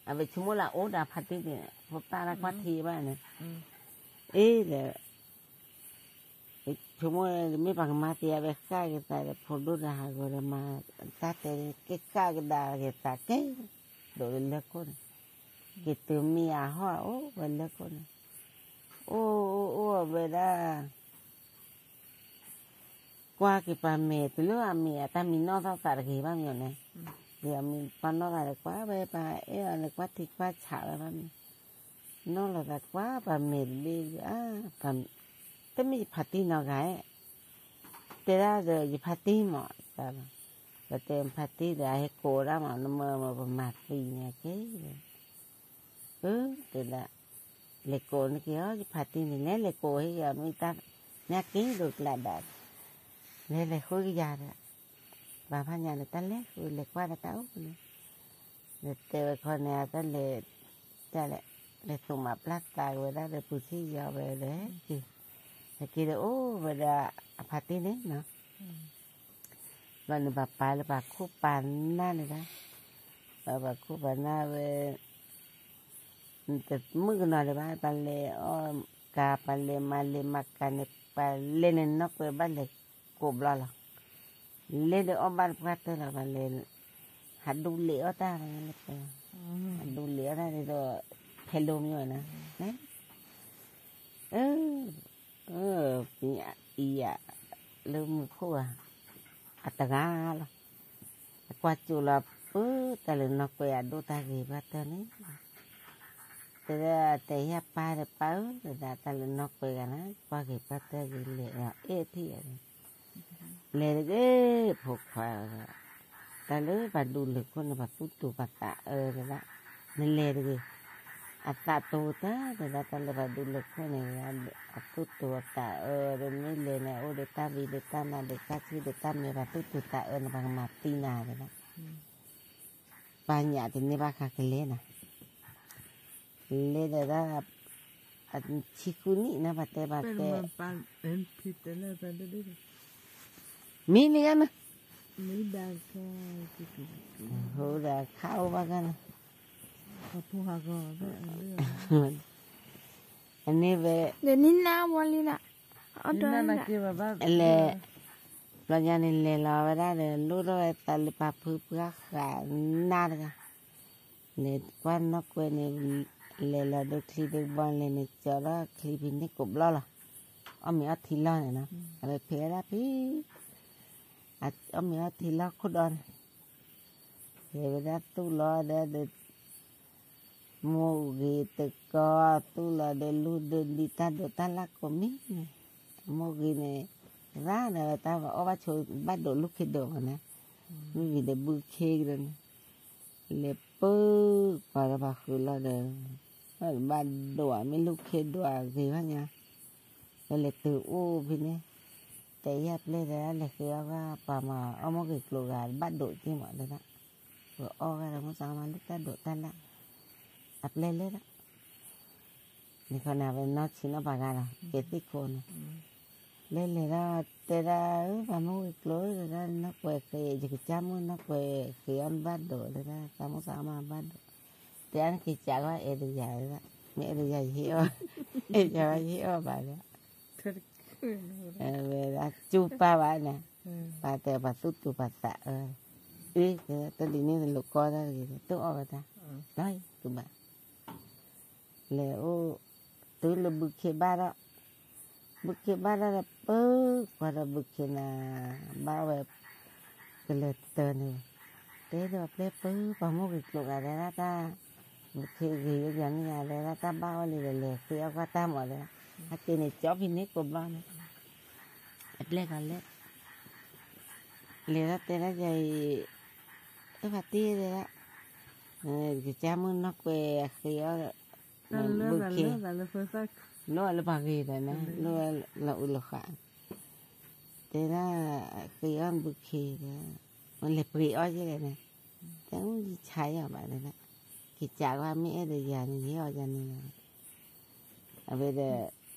အဝဲဆိကမိၣ်လၢအအိၣ်ဒီးဖါတံၢ်န့ၣ် ဖိသၣ်လၢကွၢ်ထံဘၣ်န့ၣ်, အ့ဒီး ဆိကမိၣ် မ့ၢ်ပှၤကမၤသံအဝဲဃၣ်က့ၤသးဒီး ဖိဒိၣ်ဒီးဟးဂီၤဒီးမၤတၢ်တဲက့ၤဃၣ်ကဒါက့ၤသးက့ၤ, ဒိးလၢလၢခိၣ်န့ၣ်, က့ၤတုၤမံအဟီၣ်အိၣ်ဝဲလၢခိၣ်န့ၣ်, အိၣ်အိၣ်အိၣ်ဝဲဒၣ် ကွၢ်က့ၤပှၤမဲာ်တလၢအမံၤအတၢ်မံၤနီၣ်ထီၣ်သးတဂ့ၤဘၣ်မ့ၢ်န့ၣ်, ဒီးမံၤပှၤနီၣ်သးဒီးကွၢ်ဝဲပှၤအဲၣ်အီၤန့ၣ် ကွၢ်ထံကွၢ်ဆးဝဲဘၣ်မ့ၢ်, နီၣ်လီၤသးကွၢ်ပှၤမဲာ်တဘ့ၣ်, တမ့ၢ်ယဖါတံၢ်နီတဂၤဧါ, တဲဒၣ်ဒီးယဖါတံၢ်မး, ပတဲဖါတံၢ်ဒီးအဟဲကိးဒၣ်မး နမၢမၢပမၤသံန့ၣ်က့ၤ အၢ တဲဒၣ်, လဲၤကိးန့ၢ်က့ၤအီၤ ယဖါတံၢ်န့ၣ် လဲၤလဲၤကိးဟ့ၣ်က့ၤအီၤ မ့ၢ်တၢ်မ့ၢ်က့ၤဒိးကျးဘၣ်, လဲၤလဲၤဃုကယၤဒီး, ဘၣ်ဖးညါန့ၣ် တၢ်လဲၤဃုလဲၤကွၢ်ဒီးတၢ်အိၣ်န့ၣ်, ဒီးတဲဝဲခီန့ၣ် အတၢ်လဲၤ, တၢ်လဲၤ, လဲၤသူၣ်မၤပျၢ်သးဝဲဒၣ်ဒီး ပူၤဆံၣ်ယီၤဝဲဒီးက့ၤ, ဟဲက့ၤဒီးအိၣ်ဝဲဒၣ်အဖါတံၢ်န့ၣ်နီၤ ဘျီန့ၣ် ပှၤပာ်လၢပှၤခိၣ်ပာ်နၢ်န့ၣ်ဘၣ်, ပှၤခိၣ်ပာ်နၢ်ဝဲ, တမုၣ်ကနီၤဒံးဘၣ် ပှၤလဲၤအီၣ်ကၤ ပှၤလဲၤမၤလဲၤမၤကၤန့ၣ် ပှၤလဲၤန့ၣ်နီၢ်ကွဲးဘၣ်လဲၤကိးဘျီလီၤ, လဲၤဒီးအီၣ်ဘၣ်တပှၢ်တၢၢ်လီၤ ပှၤလဲၤ, ဟးဒူလ့ၤအီၣ်တၢ်လီၤ, ဟးဒူလ့ၤအီၣ်တၢ်ဒ်သိး ဖဲလိမ့ၢ်ဝဲနီၤ, အၢ အံၤယၤ, လၢမူခိၣ်ဧါ, အတဂၤလီၤ, အကွၢ်ကၠိလီၤ ပၢတၢ်လၢနီၢ်ကွဲးအဒိၣ်တၢ်ဂ့ၤဘၣ်တၢ်န့ၣ်, တဲဒၣ်တဲယၤပၢ်ဒီးပၢ်ဧၢ တဲဒၣ်တၢ်လၢနီၢ်ကွဲးဂၤန့ၣ် ကွၢ်ဂ့ၤပၢ်တၢ်ဂ့ၤလဲၤအီၤအဲၣ်ထံၣ်, လဲၤတဂ့ၤ ဖိခွါ, တၢ်လၢပှၤဒူလၢၢ်ခိၣ်န့ၣ် ပှၤသူၣ်တူာ်ပှၤသးအၢတဲဒၣ်, နလဲၤတဂ့ၤ, အသးတိၤတၢ်တဲဒၣ် တၢ်လၢပှၤဒူလၢၢ်ခိၣ်န့ၣ် အသူၣ်တူာ်အသးအၢဒီး မ့ၢ်လဲၤန့ၣ် အိၣ်ဒီးတၢ်ဝံဒီးတၢ်နါဒီးတၢ်ဆံဒီးတၢ်မဲာ် ပှၤသူၣ်တူာ်သးအၢန့ၣ် ပှၤကမၤသံနၤတဲဒၣ်, ပှၤညၣ်တန့ၢ်ဘၣ်ဃးကလဲၤနၤ လဲၤဒီးဒၣ်, ဆံဃုနံၣ်န့ၣ် ပှၤတဲဘၣ်တဲ, မ့ၢ်န့ၣ်ဂၤန့ၣ်, ဟိဒၣ်ခးအိၣ်ဘၣ်ဂၤန့ၣ်, အန့ၣ်ဝဲ, လဲၤ, ဘျီညါန့ၣ် လဲၤလီၤဝဲဒၣ်ဒီး လိၣ်ထီၣ်ဝဲသးလၢပှၤဖုပှၤဃးနါတဂၤ လဲၤကွၢ်နီၢ်ကွဲးန့ၣ်, လဲၤလီၤဒိချံဒိဘီလဲၣ်န့ၣ် ကၠီထီၣ်ချံဖံန့ၢ်ကိးဘျီလီၤ, အီၣ်မ့ၤအီထံလီၢ်န့ၣ်နီၤ, အဝဲဖဲးဝဲဒၣ်ဖဲ, အီၣ်မ့ၤအီထံလီၢ်ခိၣ်ဒီးန့ၣ်, ဖဲးဝဲဒၣ်သူၣ်လီၤဒီး မိၢ်ဂ့ၤတကီး သူၣ်လီၤဒီးလူၤဒီးဒံးတၢ်ဒိးတၢ်လၢ်ကိးမံၤန့ၣ်, မိၢ်ဂ့ၤန့ၣ်, ရၢ်ဒီးဝဲတၢ်အီၣ်ဘၣ်ဆိဘၣ်ဒိးလူၢ်ခ့ဒိးမးန့ၣ်, မုၢ်ဂ့ၤဒီးဘုခ့ကဒီးန့ၣ်, လဲၤပၢကွၢ်ဒီးပှၤဃုာ်လီၤဒီး, ဘၣ်ဒိးဧါ မ့ၢ်လူၢ်ခ့ဒိးအဂ့ၤဘၣ်ညါ, ဝဲလဲၤတုၤအိၣ်ဖဲန့ၣ်, တဲယၤပျဲၢ်တဲဒၣ်လဲၤဃ့အီၣ်ဂၤ ပှၤမၤအီၣ်မိၢ်ဂ့ၤကျိၤဂၤ ဘၣ်ဒိးက့ၤမးတဲဒၣ်, ပှၤအီၣ်ဂၤဒီးမ့ၢ်သးမၤလူၤတၢ်ဒိးတၢ်လၢ်, အပျဲၢ်လဲၤဒၣ် န့ၣ်ခီန့ၣ် အဝဲနီၢ်ဆံးနီၢ်ပှၤဂၤလီၤ ကဲသ့ၣ်ခိၣ်န့ၣ်, လဲၤလဲၤဒီးတဲဒၣ် အၢ ပှၤမိၢ်ဂ့ၤကျိၤ တဲဒၣ် နီၢ်ကွဲးဃ့ ယကစၢ်မိၢ်နီၢ်ကွဲးဃ့အီၣ်ဘၣ်ဒိး တဲဒၣ် သးမိၢ်သးအီၣ်မးဘၣ်ဒိး, တဲအါန့ၣ်က့ၤကးကွၢ်အဲၣ်ဒိးယၤ တဲဒၣ် မ့ၢ်အဲၣ်ဒိးယၤယဟ့ၣ်အီၣ်, အဲၣ်ဒိးယၤယဟ့ၣ်အီၣ်ဘၣ်ဒီး, ဝဲဒၣ်စူၢ်ပၢ်ဘၣ်န့ၣ်, ပၢ်တဲပှၤသူၣ်တူာ်ပှၤသးအၢ, အ့ တၢ်ဒ်န့ၣ်လိာ်ကီတၢ်တဂ့ၤ တအိၣ်အီၣ်ဝဲတၢ်, လီၤတူၢ်ဘၣ် လဲၤအိၣ်, တုၤလၢဘုခ့ဘၣ်ဒီး, ဘုခ့ဘၣ်ဒီး ပၢကွၢ်ဒီးဘုခ့န့ၣ်, ဘၣ်ဝဲ, ကလဲၤတၢ်န့ၣ်, တဲဒီးပျဲၢ်ပၢ ပှၤမိၢ်ဂ့ၤကျိၤဂၤဒဲးဒၣ်တၢ်, ဘုခ့ဂ့ၤယိယၤန့ၣ်ယၤဒဲးဒၣ်တၢ်ဘၣ်အီၣ်လံဒီး လဲၤဃ့အီၣ်ကွၢ်တၢ်မးဒဲး, အက့ၤန့ၣ်ကၠီဖံန့ၢ်ကိးဘျီန့ၣ်, အပျဲၢ်ကလဲၤ လဲၤဒၣ်တဲဒၣ်ယၤအံၤ, အဖါတံၢ်တဲဒၣ်, ကစၢ်မုၣ်နီၢ်ကွဲးအဃ့အီၣ် ဘုခ့, လိၣ်လၢပှၤဂ့ၤဒီးန့ၣ် လိၣ်လၢအူလၢဃာ်, တဲဒၣ် ဃ့အီၣ်ဘုခ့ဒီး လဲၤပှ့ၤအီၣ်ယဲလဲၣ်န့ၣ်, တဲယဆါယၤဘၣ်ဒၣ်, ကစၢ်ကွၢ်မ့ၢ်အဲၣ်ဒီးယၤန့ၣ် ယဟ့ၣ်အီၣ်ယၤန့ၣ်လီၤ. အဝဲဒီး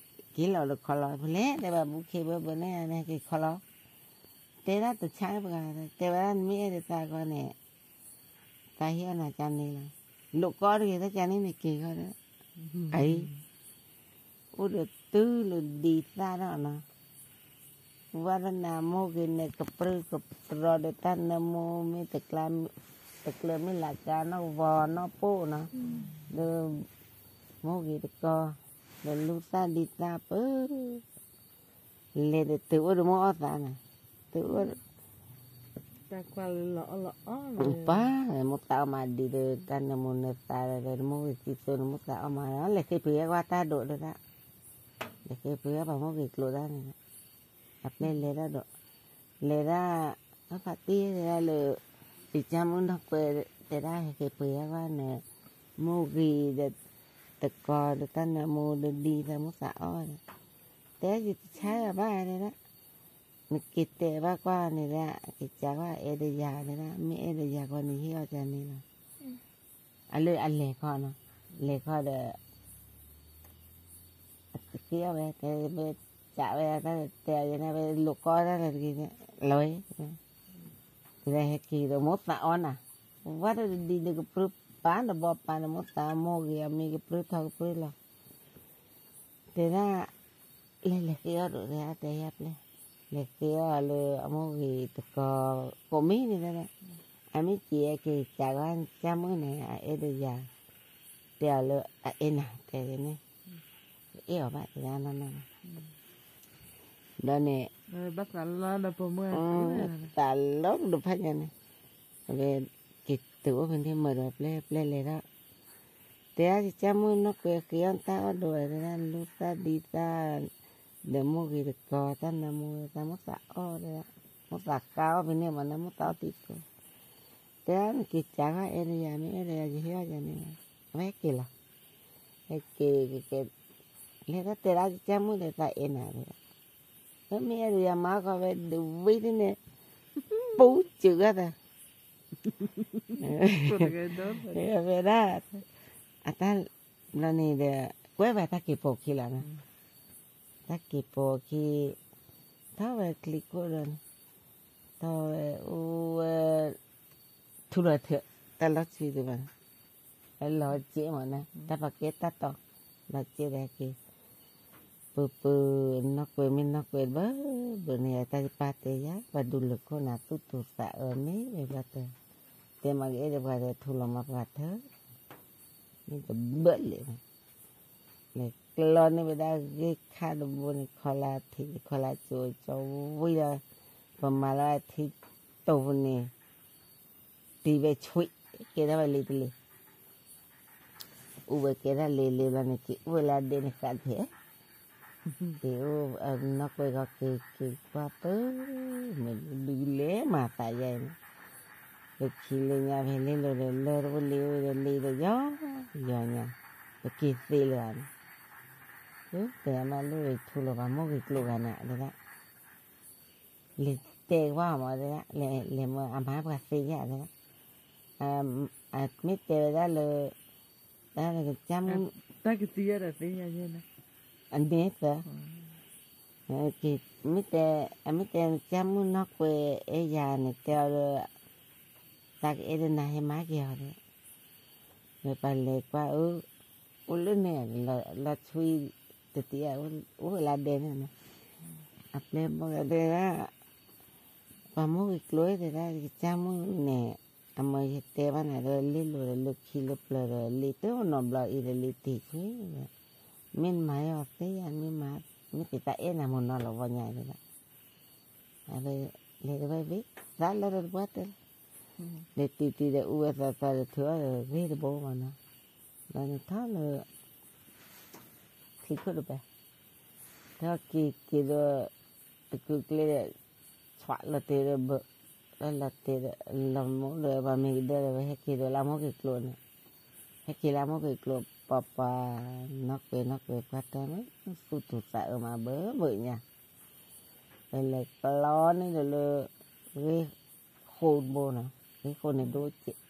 က့ၤလီၤဒီးခီလီၤ ဖဲလဲၣ် တဲဘၣ်ဘုခ့ဘၢဘၢန့ၣ်န့ၣ် က့ၤခီလီၤ, တဲဒၣ်တဆါပှၤ တဲဝဲဒၣ်နမ့ၢ်အဲၣ်ဒီးသးဂီၢ်န့ၣ် သးဟ့ၣ်အီၣ်နၤကန့ၣ်လီၤ, လိာ်ကီတဂ့ၤ တၢ်ကန့ၣ်န့ၣ်က့ၤဃီဒီး အံၤ အိၣ်ဒီးတုၤလၢဒံသၣ်ဒီးနီၤ, ဝဲဒၣ်နၤမိၢ်ဂ့ၤန့ၣ် ကပြုၢ်ကပြီၤဒီးတၢ်နၢမူမ့ၢ်တကျၢၤ, တကျၢၤမ့ၢ်လၢကါနီၢ်ကဝီၤနီၢ်ပိၢ်နီၤ, ဒီး မိၢ်ဂ့ၤတကီၢ်, ဒီးလူသၣ်ဒံသၣ်ပၢ လဲၤဒီးတုၤအိၣ်ဒီးမိၢ်အီၣ်သးန့ၣ်, တုၤအိၣ် တၢ်ကွၢ်လၢလီၤအီၣ်လီၤအီၣ်လီၤ, ပၢ် မိၢ်သးအီၣ်မးဒံးဒီး တၢ်နၢမူနသးဒီး မိၢ်ဂ့ၤသံသိန့ၣ် မိၢ်သးအီၣ်မး လဲၤဃ့ပှ့ၤဝဲကွၢ်တၢ်ဒိးဒီးဒၣ်, လဲၤဃ့ပှ့ၤဝဲပှၤမိၢ်ဂ့ၤကျိၤတၢ်န့ၣ်, အပျဲၢ်လဲၤတၢ်ဒိး, လဲၤဒၣ် အဖါတံၢ်တဲဒၣ်လၢ ယကၢ်မုၣ်နီၢ်ကွဲးတဲဒၣ်ဟဲဃ့ပှ့ၤဝဲကွၢ်န့ၣ်, မိၢ်ဂ့ၤဒီး တကီၢ်ဒီးတၢ်နၢမူဒီးဒံသၢမိၢ်သးအီၣ်ဒီး, တဲယတဆါယၤဘၣ်တဲဒၣ်, နက့ၤတဲဘၣ်ကွၢ်န့ၣ်ဒၣ် ကစၢ်ကွၢ်အဲၣ်ဒီးယၤတဲဒၣ် မ့ၢ်အဲၣ်ဒီးယၤကွၢ်န့ၣ် ဟ့ၣ်အီၣ်ကန့ၣ်လီၤ. အလၢအလဲၤခီနီၤ, လဲၤခီဒီး က့ၤအီၣ်ဝဲ တဲဝဲ ကးဝဲတၢ်တဲအီၤယဲန့ၣ် ဝဲလိာ်ကီတၢ်လၢတဂ့ၤန့ၣ် လီၤဝဲ, တဲဒၣ်ဟဲက့ၤဒီးမိၢ်သးအီၣ်နၤ, ဝဲတဒံဒံကပြုၢ်ပာ်နဘီပာ်နမိၢ်သးမိၢ်ဂ့ၤအမံၤကပြုၢ်ထီကပြုၢ်လီၤ, တဲဒၣ် လဲၤလဲၤဃ့အီၣ်ဒိးတဲတဲယၤပျဲၢ်, လဲၤဃ့အီၣ်လၢအမိၢ်ဂ့ၤတကီၢ်, ကိးမံၤန့ၣ်တဲဒၣ်, အမ့ၢ်က့ၤအက့ၤကးဝဲ ကၢ်မုၣ်န့ၣ် အအဲၣ်ဒီးယၤ, တဲအီၤလၢအအဲၣ်နၤတဲန့ၣ်, အဲၣ်အီၤဘၣ်တဲဒၣ်နီၢ်နီၢ်, ဒီးန့ၣ် သးလီၤကဒီးဖးညါန့ၣ်, အဝဲက့ၤတုၤအိၣ်ဖဲန့ၣ်မၤဒီးပျဲၢ်ပျဲၢ်လဲၤထီၣ်, တဲဒၣ်ကၢ်မုၣ်နီၢ်ကွဲးဃ့အီၣ်တၢ်အီၣ်ဒိးတဲဒၣ် လူသၣ်ဒံသၣ်, ဒီးမိၢ်ဂ့ၤတကီၢ် တၢ်နၢမူတၢ်မိၢ်သးအီၣ်တဲဒၣ်, မိၢ်သးဃါအီၣ်ဖဲန့ၣ်မးန့ၣ် မိၢ်သးအီၣ်တံၤဖိ, တဲဒၣ်နက့ၤကးဝဲအဲၣ်ဒီးယၤ မ့ၢ်အဲၣ်ဒီးယၤ ယဟ့ၣ်အီၣ်ယၤန့ၣ်, အဝဲဟဲက့ၤလီၤ, ဟဲက့ၤက့ၤက့ၤ, လဲၤတၢ်တဲဒၣ်ကၢ်မုၣ်ဒီးသးအဲၣ်နၤတဲဒၣ်, မ့ၢ်အဲၣ်ဒိးယၤမၤဃီဝဲဒဝံၤဒ်န့ၣ်, ပူၤစၢၤဂၤသး ဝဲဒၣ်, အတၢ်ဘျီန့ၣ်ဒီး ကွဲဝဲတၢ်က့ၤပိာ်ခံလီၤနီၤ, တၢ်က့ၤပိာ်ခံ, ထီၣ်ဝဲချံခိၣ်ဒီးန့ၣ်, ထီၣ်ဝဲအိၣ်ဝဲ, ထူလီၤထၢၣ်, တၢ်လီၤဆံတဘၣ်, လီၤစ့မးန့ၣ် တၢ်ပာ်ကဲတၢ်တီ, လီၤစ့ဒီးက့ၤ ပူၤပူၤ, နီၢ်ကွဲးမ့ၢ်နီၢ်ကွဲးဘၣ်, ဘၣ်န့ၣ် တၢ်ယပၢ်တဲယၤ ပှၤဒူလၢခိၣ်နၤသူၣ်တူၤသးအၢမ့ၢ်ဝဲပှၤတၢၢ်, တဲမ့ၢ်ကအဲၣ်ဒီးပှၤဒီးထူလီၤမၤပှၤထၢၣ်, မ့ၢ်တဘၣ်လဲၣ်, လဲၤကျီန့ၢ်ဝဲဒၣ်ဂ့ၢ်ခါတဘိန့ၣ် ခီလၢထံး ခီလၢကၠိကၠိဝံၤဒီး, ပမၤလၢအထံတိၢ်ပူၤန့ၣ် တံၤဝဲဆွံး, ကဲထီၣ်ဝဲလံတလံၤ, အိၣ်ဝဲကဲထီၣ်လံလံလီၤန့ၣ် က့ၤအိၣ်ဝဲလၢအဒဲန့ၣ်ဃးဖဲ, က့ၤအိၣ်, နီၢ်ကွဲးဂီၤက့ၤက့ၤကွၢ်ပၢ, မ့ၢ်ဒုးလဲၤမၤသးယါအံၤန့ၣ်, လၢခံလၢညါဖဲလ့လိၤဒီးလၢတအိၣ်လံအိၣ်ဒီးလံဒီးယီၤ, ယီၤညါ, ပက့ၤသ့လၢၤန့ၣ်, တဲမးလၢထူလီၤပှၤမိၢ်ဂ့ၤကျိၤဂၤနၤတဲဒၣ် လဲၤတဲကွၢ်မးတဲဒၣ်, လဲၤမ့ၢ်အမၤပှၤသ့ယါတဲဒၣ်, မ့ၢ်တဲဝဲဒၣ်လၢ, တၢ်ကစၢ်မုၣ်, တၢ်ကသံယါဒီးသ့ယါယဲ, အန့ၣ်သၢ, မ့ၢ်တဲ, အမ့ၢ်တဲကစၢ်မုၣ်နီၢ်ကွဲးအဲၣ်ယၤန့ၣ် တဲအီၤဒီး, တၢ်ကအဲၣ်ဒီးနၤဟဲမၤက့ၤအီၤဒီး, မ့ၢ်ပှၤလဲၤကွၢ်အၢ, အိၣ်လၢန့ၣ်, လီၤဆွံတတံၢ်, အိၣ်ဝဲလၢဒဲန့ၣ်န့ၣ်, အပျဲၢ်ဘီၣ်တဲဒၣ်, ပှၤမိၢ်ဂ့ၤကျိၤတဲဒၣ် ကစၢ်မုၣ်န့ၣ်, အမ့ၢ်ယတဲဘၣ်နၤဒီးလ့လိၤဒီးလၢခံလၢပျၢၤဒီးလံတနီၤဘျီအံၤဒီးလံတံၢ်ဆွံ, မ့ၢ်နမၤယီၤသ့ယါ, မ့ၢ်မၤ, မ့ၢ်က့ၤတၢ်အဲၣ်နၤမိၢ်နီၢ်လီၤဝီညါတဲဒၣ်, လဲၤတဝဲဘ့ၣ်, သးလၢတပှၢ်တဲလီၤ, လဲၤတုၤတုၤဒီးအူဝဲသးသးဒီးထုးအီၣ်ဒီးဂ့ၢ်တဘိမးနီၤ, ဒီးန့ၣ်ထီၣ်လၢ ချံခိၣ်တဘဲ, ထီၣ်က့ၤက့ၤဒီး, တကုာ်ကျဲဒီး, ဆွးလီၤတဲာ်ဒီးဘၢ, လီၤတဲာ်ဒီး လီၤမူဒီး ပှၤမ့ၢ်ကဒၢဒီး ဝဲဟဲက့ၤဒီးလၢအမိၢ်က့ၤကျိာ်န့ၣ်, ဟဲက့ၤလၢအမိၢ်က့ၤကျိာ် ပှၤပှၤ နီၢ်ကွဲနီၢ်ကွဲပှၤတဲမ့ၢ် သူၣ်တူၢ်သးအၢမးဘၣ်ဘၣ်ညါ, ပလဲၤပျီန့ၣ်ဒီးလၢ ဂ့ၢ်ဃိတဘိနီၤ, ဂ့ၢ်ဃိန့ၣ်ဒိၣ်စဲး,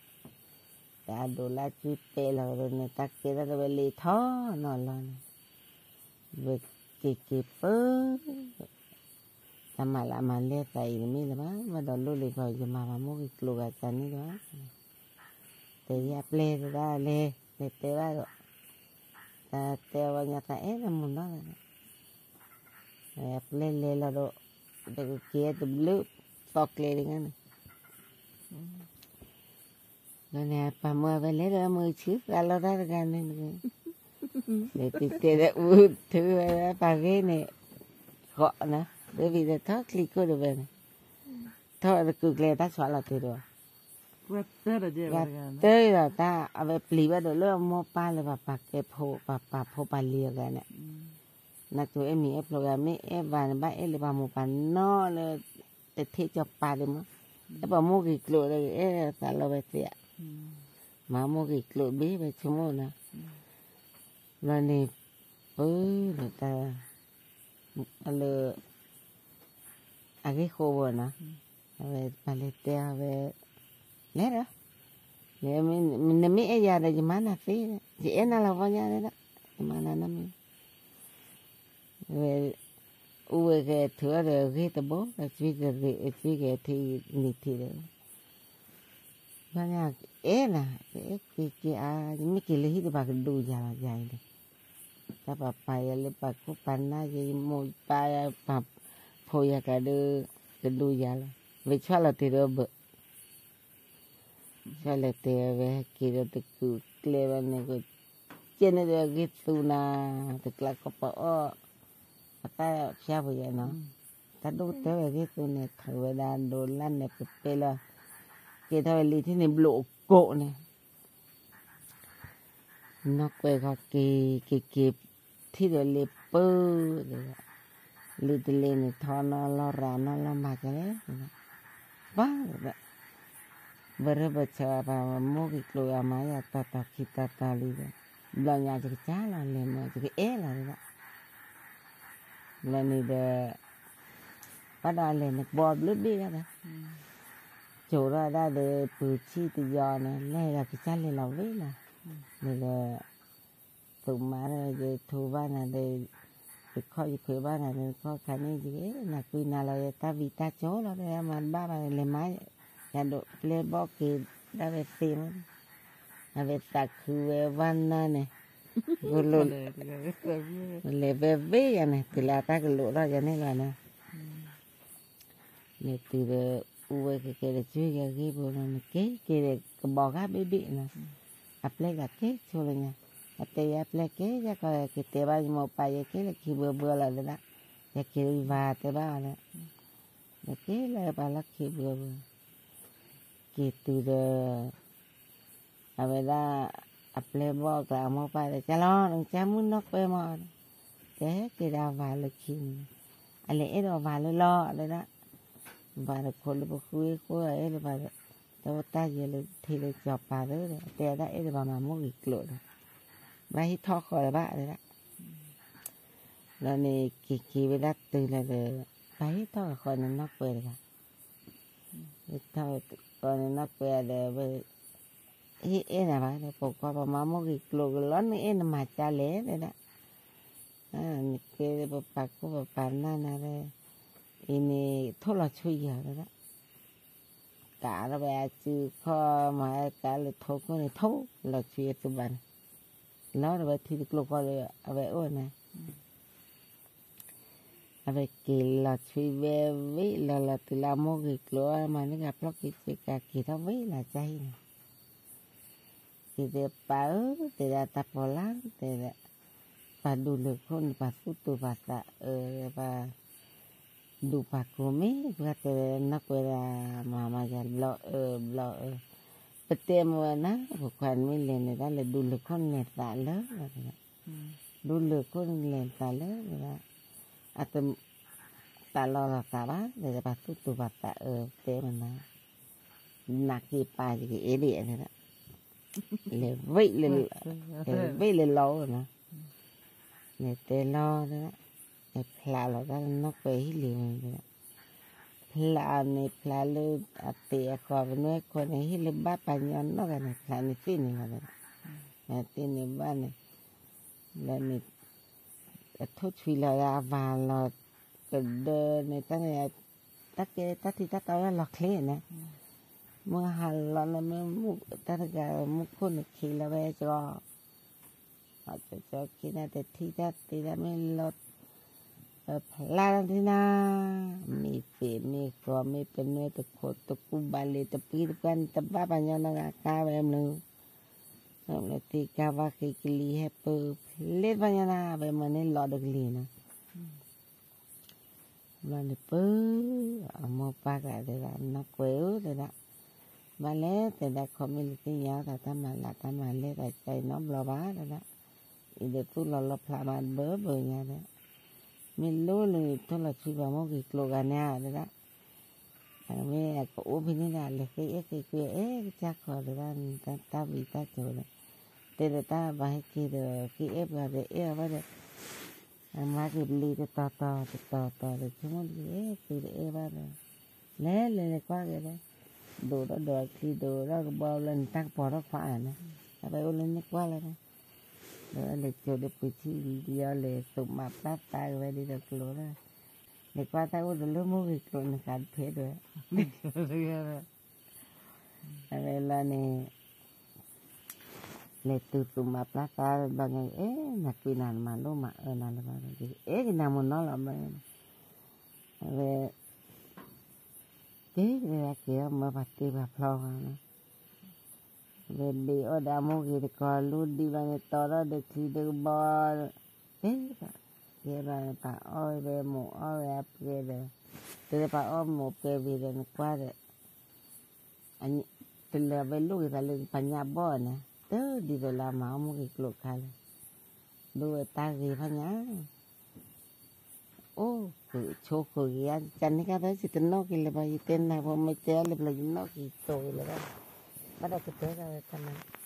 တၢ်ဒိးလၢအစုပဲာ်လီၤဝဲဒၣ်န့ၣ် တၢ်ကဲထီၣ်ဒီးဝဲလ့ထီၣ်နီၤလီၤန့ၣ်, ဝဲက့ၤက့ၤပၢ တၢ်မၤလၢအမၤလဲၢ်သးအံၤတမ့ၢ်လၢၤဘၣ်, ဘၣ်ဒီးလိၣ်လံကီး ယမၤဘၣ်မိၢ်ဂ့ၤကျိၤဂၤကန့ၣ်လီၤ, တဲယၤပျဲၢ်တဒၣ်လဲၤ လဲၤတဲဘၣ်ဒီး, တၢ်တဲဝဲညါသးအဲၣ်လၢမုၢ်နီၢ်လီၤ, ပျဲၢ်လဲၤလီၤဒီး, ဒီးကက့ၤတဘျုး, သီကျဲတဂၤန့ၣ် လၢန့ၣ် ပှၤမၢဝဲလဲၤဒီးမုၢ်ဆူသးလီတၢ်တဂၤန့ၣ်, လဲၤတုၤတဲဒီးအူထုဝဲပှၤဂ့ၢ်န့ၣ်, ဃိးနီၤ, ဒီးဝံၤဒီးထီၣ်ချံခိၣ်တဝဲန့ၣ်, ထီၣ်တကုာ်ကျဲတၢ်ဆွးလီၤတုၤဒီး, တၢ်ဒီးတၢ်အဝဲပျံၤဘၣ်ဒီးလၢအမိၢ်ပၢ်လၢပှၤပာ်ကဲဖိ ပှၤပာ်ဖိပာ်လံၤအဂၤန့ၣ်, နကိအဲၣ်မံၤအဲၣ်ဖျိဂၤ မ့ၢ်အဲၣ်ဘၣ်န့ၣ် ဘၣ်အဲၣ်လၢပှၤမိၢ်ပှၤနီၢ်လၢ တထံၣ်ကၠီၤပၤဒံးမး, အဲၣ်ပှၤမိၢ်ဂ့ၤကျိၤဒီး အဲၣ်သးလီဝဲသ့ဧါ, မၤမိၢ်ဂ့ၤကျိၤဘ့ၣ်ဝဲဆိကမိၣ်နီၤ, ဘျီန့ၣ်, ပၢ်ဒီးတၢ်, လၢ အဂ့ၢ်ဃိဘိနီၤ, အဝဲပှၤလဲၤတဲအဝဲ, လဲၤဒီး, နမ့ၢ်အဲၣ်ယၤဒီး ယမၤနၤသ့, ယအဲၣ်နၤလီၤပီညါဒၣ်, ယမၤနၤနီတမံၤ, ဝဲ, အိၣ်ဝဲကဲထုးအီၤဒီးဂ့ၢ်တဘိ ဒီး ကဲကဲထံနံၤထံဒီး, ဘျီညါ, အဲၣ်နၤ, ကဲကဲကဲအါ, ယမ့ၢ်က့ၤလၢဟံၣ်ဒီး ပှၤကဒူယၤလီၤယၤအံၤန့ၣ်, တၢ်ပှၤပာ်ယၤလၢပှၤခိၣ်ပှၤနၢ် ယမိၢ်ယပၢ်ယပှၤဖိယၤကျါဒီး, ကဒူယၤလီၤ, ဝဲဆီၣ်လီၤတ့ၢ်ဒီးဘၢၣ် ဆီၣ်လီၤတ့ၢ်ဝဲဟဲက့ၤဒီးတကုာ်ကျဲဘၣ်န့ၣ်က, ကဲန့ၣ်ဒီးဂ့ၢ်သူနၤ, တကျါကီၢ်ပှၤအီၣ်, အတၢ်ဖၠါပယီၤနီၤ, တၢ်ဒိၣ်ကတၢၢ်ဝဲဂ့ၢ်သူန့ၣ် ထုးဝဲဒၣ်ဒိးလၢ်န့ၣ်ပပ့လီၤ, ကဲထီၣ်ဝဲလံထံၣ်န့ၣ်ဘျိးအကိးန့ၣ် နီၢ်ကွဲးခီက့ၤ က့ၤက့ၤ ထံၣ်ဒီးလ့ပၢၢ်, လံတလ့န့ၣ် ထီနီၢ်လီၢ်ရၤနီၢ်လီၢ်မၤကလဲၣ်, ဘၣ်, ဘၣ်ရၢၢ်ဘၣ်ဆၢပှၤမိၢ်ဂ့ၤကျိၤအမါယၤတီၤတီၤခံတီၤတီၤလံဒီး, ဘျီညါယကစၢ်လီၤလဲၤမၢ ယကအဲၣ်လီၤဒၣ်, ဘျီန့ၣ်ဒီး ဘၣ်ဒီးအလဲၤန့ၣ် ကဘီဘျုးဘ့ၣ်ဒၣ်ဒီး, ကၠိထီၣ်ဒၣ်ဒီး ပူၤဆံၣ်တယီန့ၣ် လဲၤဒီးကစၢ်လဲၤလီၤဝ့ၢ်လီၤ, လဲၤဒီး သုးမါဒီး ယထူဘၣ်နၤဒီး ယခီၣ်ယခွဲးဘၣ်နၤဒီး ခီၣ်ခါန့ၣ် ယကနၤကွံနၤလီၤ ယတၢ်ဝံတၢ်ကၠိလီၤဒီး မၤတဘၣ်ဘၣ် လဲၤမါ, ယဒိးပျဲၢ်ဘီၣ်က့ၤဒၣ်ဝဲသ့မး, အဝဲသးခုဝဲဝၣ်နၢ်န့ၣ်, လဲၤဝဲဝ့ၢ်ယၤန့ၣ် တုၤလၢအတၢ်ကလိာ်ထီၣ်ယၤန့ၣ်လီၤန့ၣ် လဲၤတုၤဒီး အူဝဲကကဲဒီး ကၠူယၤဂ့ၢ်ပူၤလီၤန့ၣ် က့ၤက့ၤဒီးကဘီကဘ့ၣ်ဘ့ၣ်နီၤ, အပျဲၢ်ယၤက့ၤဆိလၢညါ, အတဲယၤပျဲၢ်က့ၤယၤကီး ကတဲဘၣ်ယမိၢ်ပၢ်ယဲက့ၤလၢခံဘှဲဘှဲလီၤဒၣ်, ယက့ၤယၤတဲဘၣ်အီၤလၢ, ယက့ၤလၢပှၤလီၢ်ခံဘှဲဘှဲ, က့ၤတုၤဒီး အဝဲဒၣ် အပျဲၢ်ဘီၣ်ကျါအမိၢ်ပၢ်ဒီး ကၢ်လီၤ နကစၢ်မုၣ်နီၢ်ကွဲမး, တဲက့ၤဒၣ်ဝၤလၢခံန့ၣ်, အလဲၤအဲၣ်ဒိးဝၤလၢလီၤဒၣ်, ဝၤတခိၣ်လၢပဃုအ့ၣ်ဃိအဲၣ်လၢပှၤ, တၢ်အိၣ်တၢ်ယဲၤလၢထံလၢကၠီၤပၤသၢဒီး တဲဒၣ်အဲၣ်ဒိးဘၣ်မၤမိၢ်ဂ့ၤကျိာ်ဒီး, ဘၣ်ဟ့ၣ်ထီၣ်ဃီဒီးဘၣ်ဒၣ်, လီၤန့ၣ်က့ၤက့ၤဝဲဒၣ်တုၤလီၤဒီး, ဘၣ်ဟ့ၣ်ထီၣ်ဃီန့ၣ်နီၢ်ကွဲတဂၤ ဟ့ၣ်ထီၣ်ဝဲတကီန့ၣ်နီၢ်ကွဲဒီးဝဲ, ဟ့ၣ်အဲၣ်နၤဘၣ်ဒီး ပိာ်ခွါပမၤမိၢ်ဂ့ၤကျိာ်ကလီၤ နအဲၣ်နမၤကၢ်လဲၣ်တဲဒၣ်, နကဲပပာ်ခိၣ်ပပာ်နၢ်နၤဒီး, အံၤန့ၣ်ထိၣ်လီၤဆူယၤတဲဒၣ်, ကးထီၣ်ဝဲအစုခီၣ်မၤကးလၢထိၣ်ခိၣ်န့ၣ် ထိၣ်လီၤဆူယသူၣ်ဘၣ်န့ၣ်, လီၤဒီးဝဲထံတကျိၤဃီဒီး အဝဲအိၣ်န့ၣ် အဝဲက့ၤလီၤဆူဝဲဝ့ၢ်လီၤလီၤတုၤလၢအမိၢ်ဂ့ၤကျိာ် မၤန့ၢ်ကဖျီၣ်က့ၤစ့ကၤက့ၤထီၣ်ဝ့ၢ်လီၤကၢ်ဟံၣ်န့ၣ်, က့ၤဒီးပၢ်ဧၢ တဲဒၣ်တၢ်ပီၣ်လၢ်တဲဒၣ်, ပှၤဒူလၢာ်ခိၣ်န့ၣ် ပှၤသူၣ်တူာ်ပှၤသးအၢ, ပှၤ ဒူပှၤကိးမ့ၢ်ပှၤတဲနီၢ်ကွဲဒၣ်, မၤမၤယၤဘျီအၢဘျီအၢ, ပတဲမ့ၢ်ဝဲနၤ ပှၤခွါနမ့ၢ်လဲၤန့ၣ်ဒၣ်လဲာ် ဒူလၢာ်ခိၣ်န့ၣ်လဲၤသးလၢ, ဒူလၢာ်ခိၣ်န့ၣ်လဲၤသးလၢ, အတ, သးလီၤလီၤသးဘၣ် တဲပှၤသူၣ်တူာ်ပှၤသးအၢတဲမ့ၢ်နၤ နးက့ၤပာ်ယကအဲၣ်ဒ်အံၤ, လဲၤဝ့ၢ်လၢလီၤအိၣ်နီၤ, လဲၤတဲလီၤတဲဒၣ်, လဲၤဖျးလီၤတၢ်လၢနီၢ်ကွဲၤဟံၣ်လံၤဝဲတဲဒၣ်, ဖျးန့ၣ်ဖျးလၢအသ့ၣ်အဃီၤ ပနွဲခိၣ်န့ၣ် ဟ့ၣ်လၢဘၣ်ပှၤညီနီၢ်ဂၤန့ၣ် ဖျးန့ၣ်သ့ၣ်န့ၣ်လီၤတဲဒၣ်, သ့ၣ်န့ၣ်ဘၣ်န့ၣ်, လၢန့ၣ် အထိၣ်ဆွံလီၤဒၣ်အဝၤလီၤ, ကဒၢန့ၣ်တၢ်န့ၣ်, တၢ်ကဲတၢ်ထံတၢ်တီဝဲလီၤချ့န့ၣ်, မုၢ်ဟါလီၤန့ၣ်မ့ၢ်မုၢ်တၢ်တဂၤမူခိၣ်န့ၣ်ခံလီၤဝဲကီ, ကီကီခံန့ၣ်တထံၣ်တၢ်သ့ဒၣ်မ့ၢ်လီၤ, ဖျါထံနၤ, မ့ၢ်သ့ၣ်မ့ၢ်ဃီၤမ့ၢ်ပနွဲတခိၣ်တကူဘၣ်လံတပှံတပှၢ်န့ၣ် တဘၣ်ပှၤညီနီၢ်ဂၤကါဝဲမနုၤ, မ့ၢ်သ့ၣ်ကါဝါဃ့ကလံၤဟဲပၢၤဖျ့တပှၤညီနီၢ်ဂၤ ဝဲမ့ၢ်န့ၣ်လီၤဒီးကလံၤနီၤ ဘျီန့ၣ်ပၢ, အမိၢ်ပၢ်ကတဲဒၣ် နီၢ်ကွဲၤဧၢတဲဒၣ်, ဘၣ်လဲၣ်တဲဒၣ် ခီမ့ၢ်လၢသ့ၣ်ညါအီၣ်သးတၢ်မၤလၢ်တၢ်မၤလဲၢ်သးကါအံၤနီတဘျီဘၣ်တဲဒၣ်, အံၤဒီးသူၣ်လီၤလီၤဖျးမးဘၢဘၢညါဒီး, မ့ၢ်လိၣ်လၢထိၣ်လီၤဆူပှၤမိၢ်ဂ့ၤကျိၤဂၤန့ၣ်တဲဒၣ် မ့ၢ်အကအိၣ်ဖဲန့ၣ်ဒၣ် လဲၤဃ့အဲၣ်ဃ့ကွံာ်အဲၣ်ကစၢ်ခီတဲဒၣ်န့ၣ် တၢ်ဝံၤတၢ်စိၤဒီး, တဲဒီးတၢ်ဘၣ်ဟဲက့ၤဒီး ဃ့အဲၣ်ပှၤဒီးအဲၣ်အီၤဘၣ်ဒီး, အမၤက့ၤပလံၤတတီၤတီၤတတီၤတီၤဒီး ဆိကမိၣ်ဒ်အဲၣ်သုတအဲၣ်ဘၣ်ဒီး, လဲၤလဲၤလဲၤကွၢ်က့ၤဒီး, ဒိၣ်ထီၣ်ဒိၣ်အချံဒိၣ်ထီၣ်ကဘီလၢနတၢ်ကပီၤထီၣ်ခွါဧါန့ၣ်, အဝဲအိၣ်လၢန့ၣ်ကွၢ်လီၤဒီး, ဒီးလဲၤစိာ်ဒီးပှ့ၤထံလံၤဒီးလဲၤသိးမးပျၢ်သးက့ၤဝဲဒ်သိးကျိၤလီၤ လဲၤကွၢ်တၢ်အိၣ်ဒီးလၢမိၢ်ဂ့ၤကျိၤန့ၣ်ဃးတဖဲဒီး, အဝဲလီၤန့ၣ်, လဲၤတုၤသိးမးပျၢ်သးဘျီန့ၣ် အဲၣ်နၤကွံနၤနမၤလိၣ်မၤအၢနၤလၢၤဘၣ်ဒီး အဲၣ်ကနၤမ့ၢ်နီၢ်လီၤမ့ၢ်, အဝဲ တ့လၢက့ၤအီၣ်မၢပှၤတ့ပှၤဖျီဃီန့ၣ်, ဝဲဘ့ၣ်အီၣ်ဒီးအမိၢ်ဂ့ၤတကီၤလူဒံးဘၣ်န့ၣ် တီထီၣ်ဒီးချံဒီးကဘီ, တ့ဘၣ်, ကဲဘၣ်ပှၤအီၣ်ဝဲမိၢ်အီၣ်ဝဲအပှဲၤဒီး, တဲလၢပှၤအီၣ်မိၢ်ပှဲၤဝံၤဒီးနကွၢ်ဒီး, တလၢာ်ဝဲလိၣ်က့ၤသးလၢပှၤညၣ်ဘီၣ်န့ၣ် တဒ်သိးလၢအမၤအီၣ်မိၢ်ဂ့ၤကျိၤခါလဲၣ်, ဒိဝဲတၢ်ဂ့ၤဖးညါ အိၣ်ဃုာ်ဆိးဃုာ်ဂ့ၤဧါ ကန့ၢ်ကါသီယတနီၣ်က့ၤလၢၤဘၣ် ယတဲနၤဖိမ့ၢ်တဲအီၤလၢပျၢၤ ယနီၣ်က့ၤတိၤက့ၤလၢၤဘၣ်, ဘၣ်ဒီးကတဲဒၣ်ဝဲတၢ်မၤ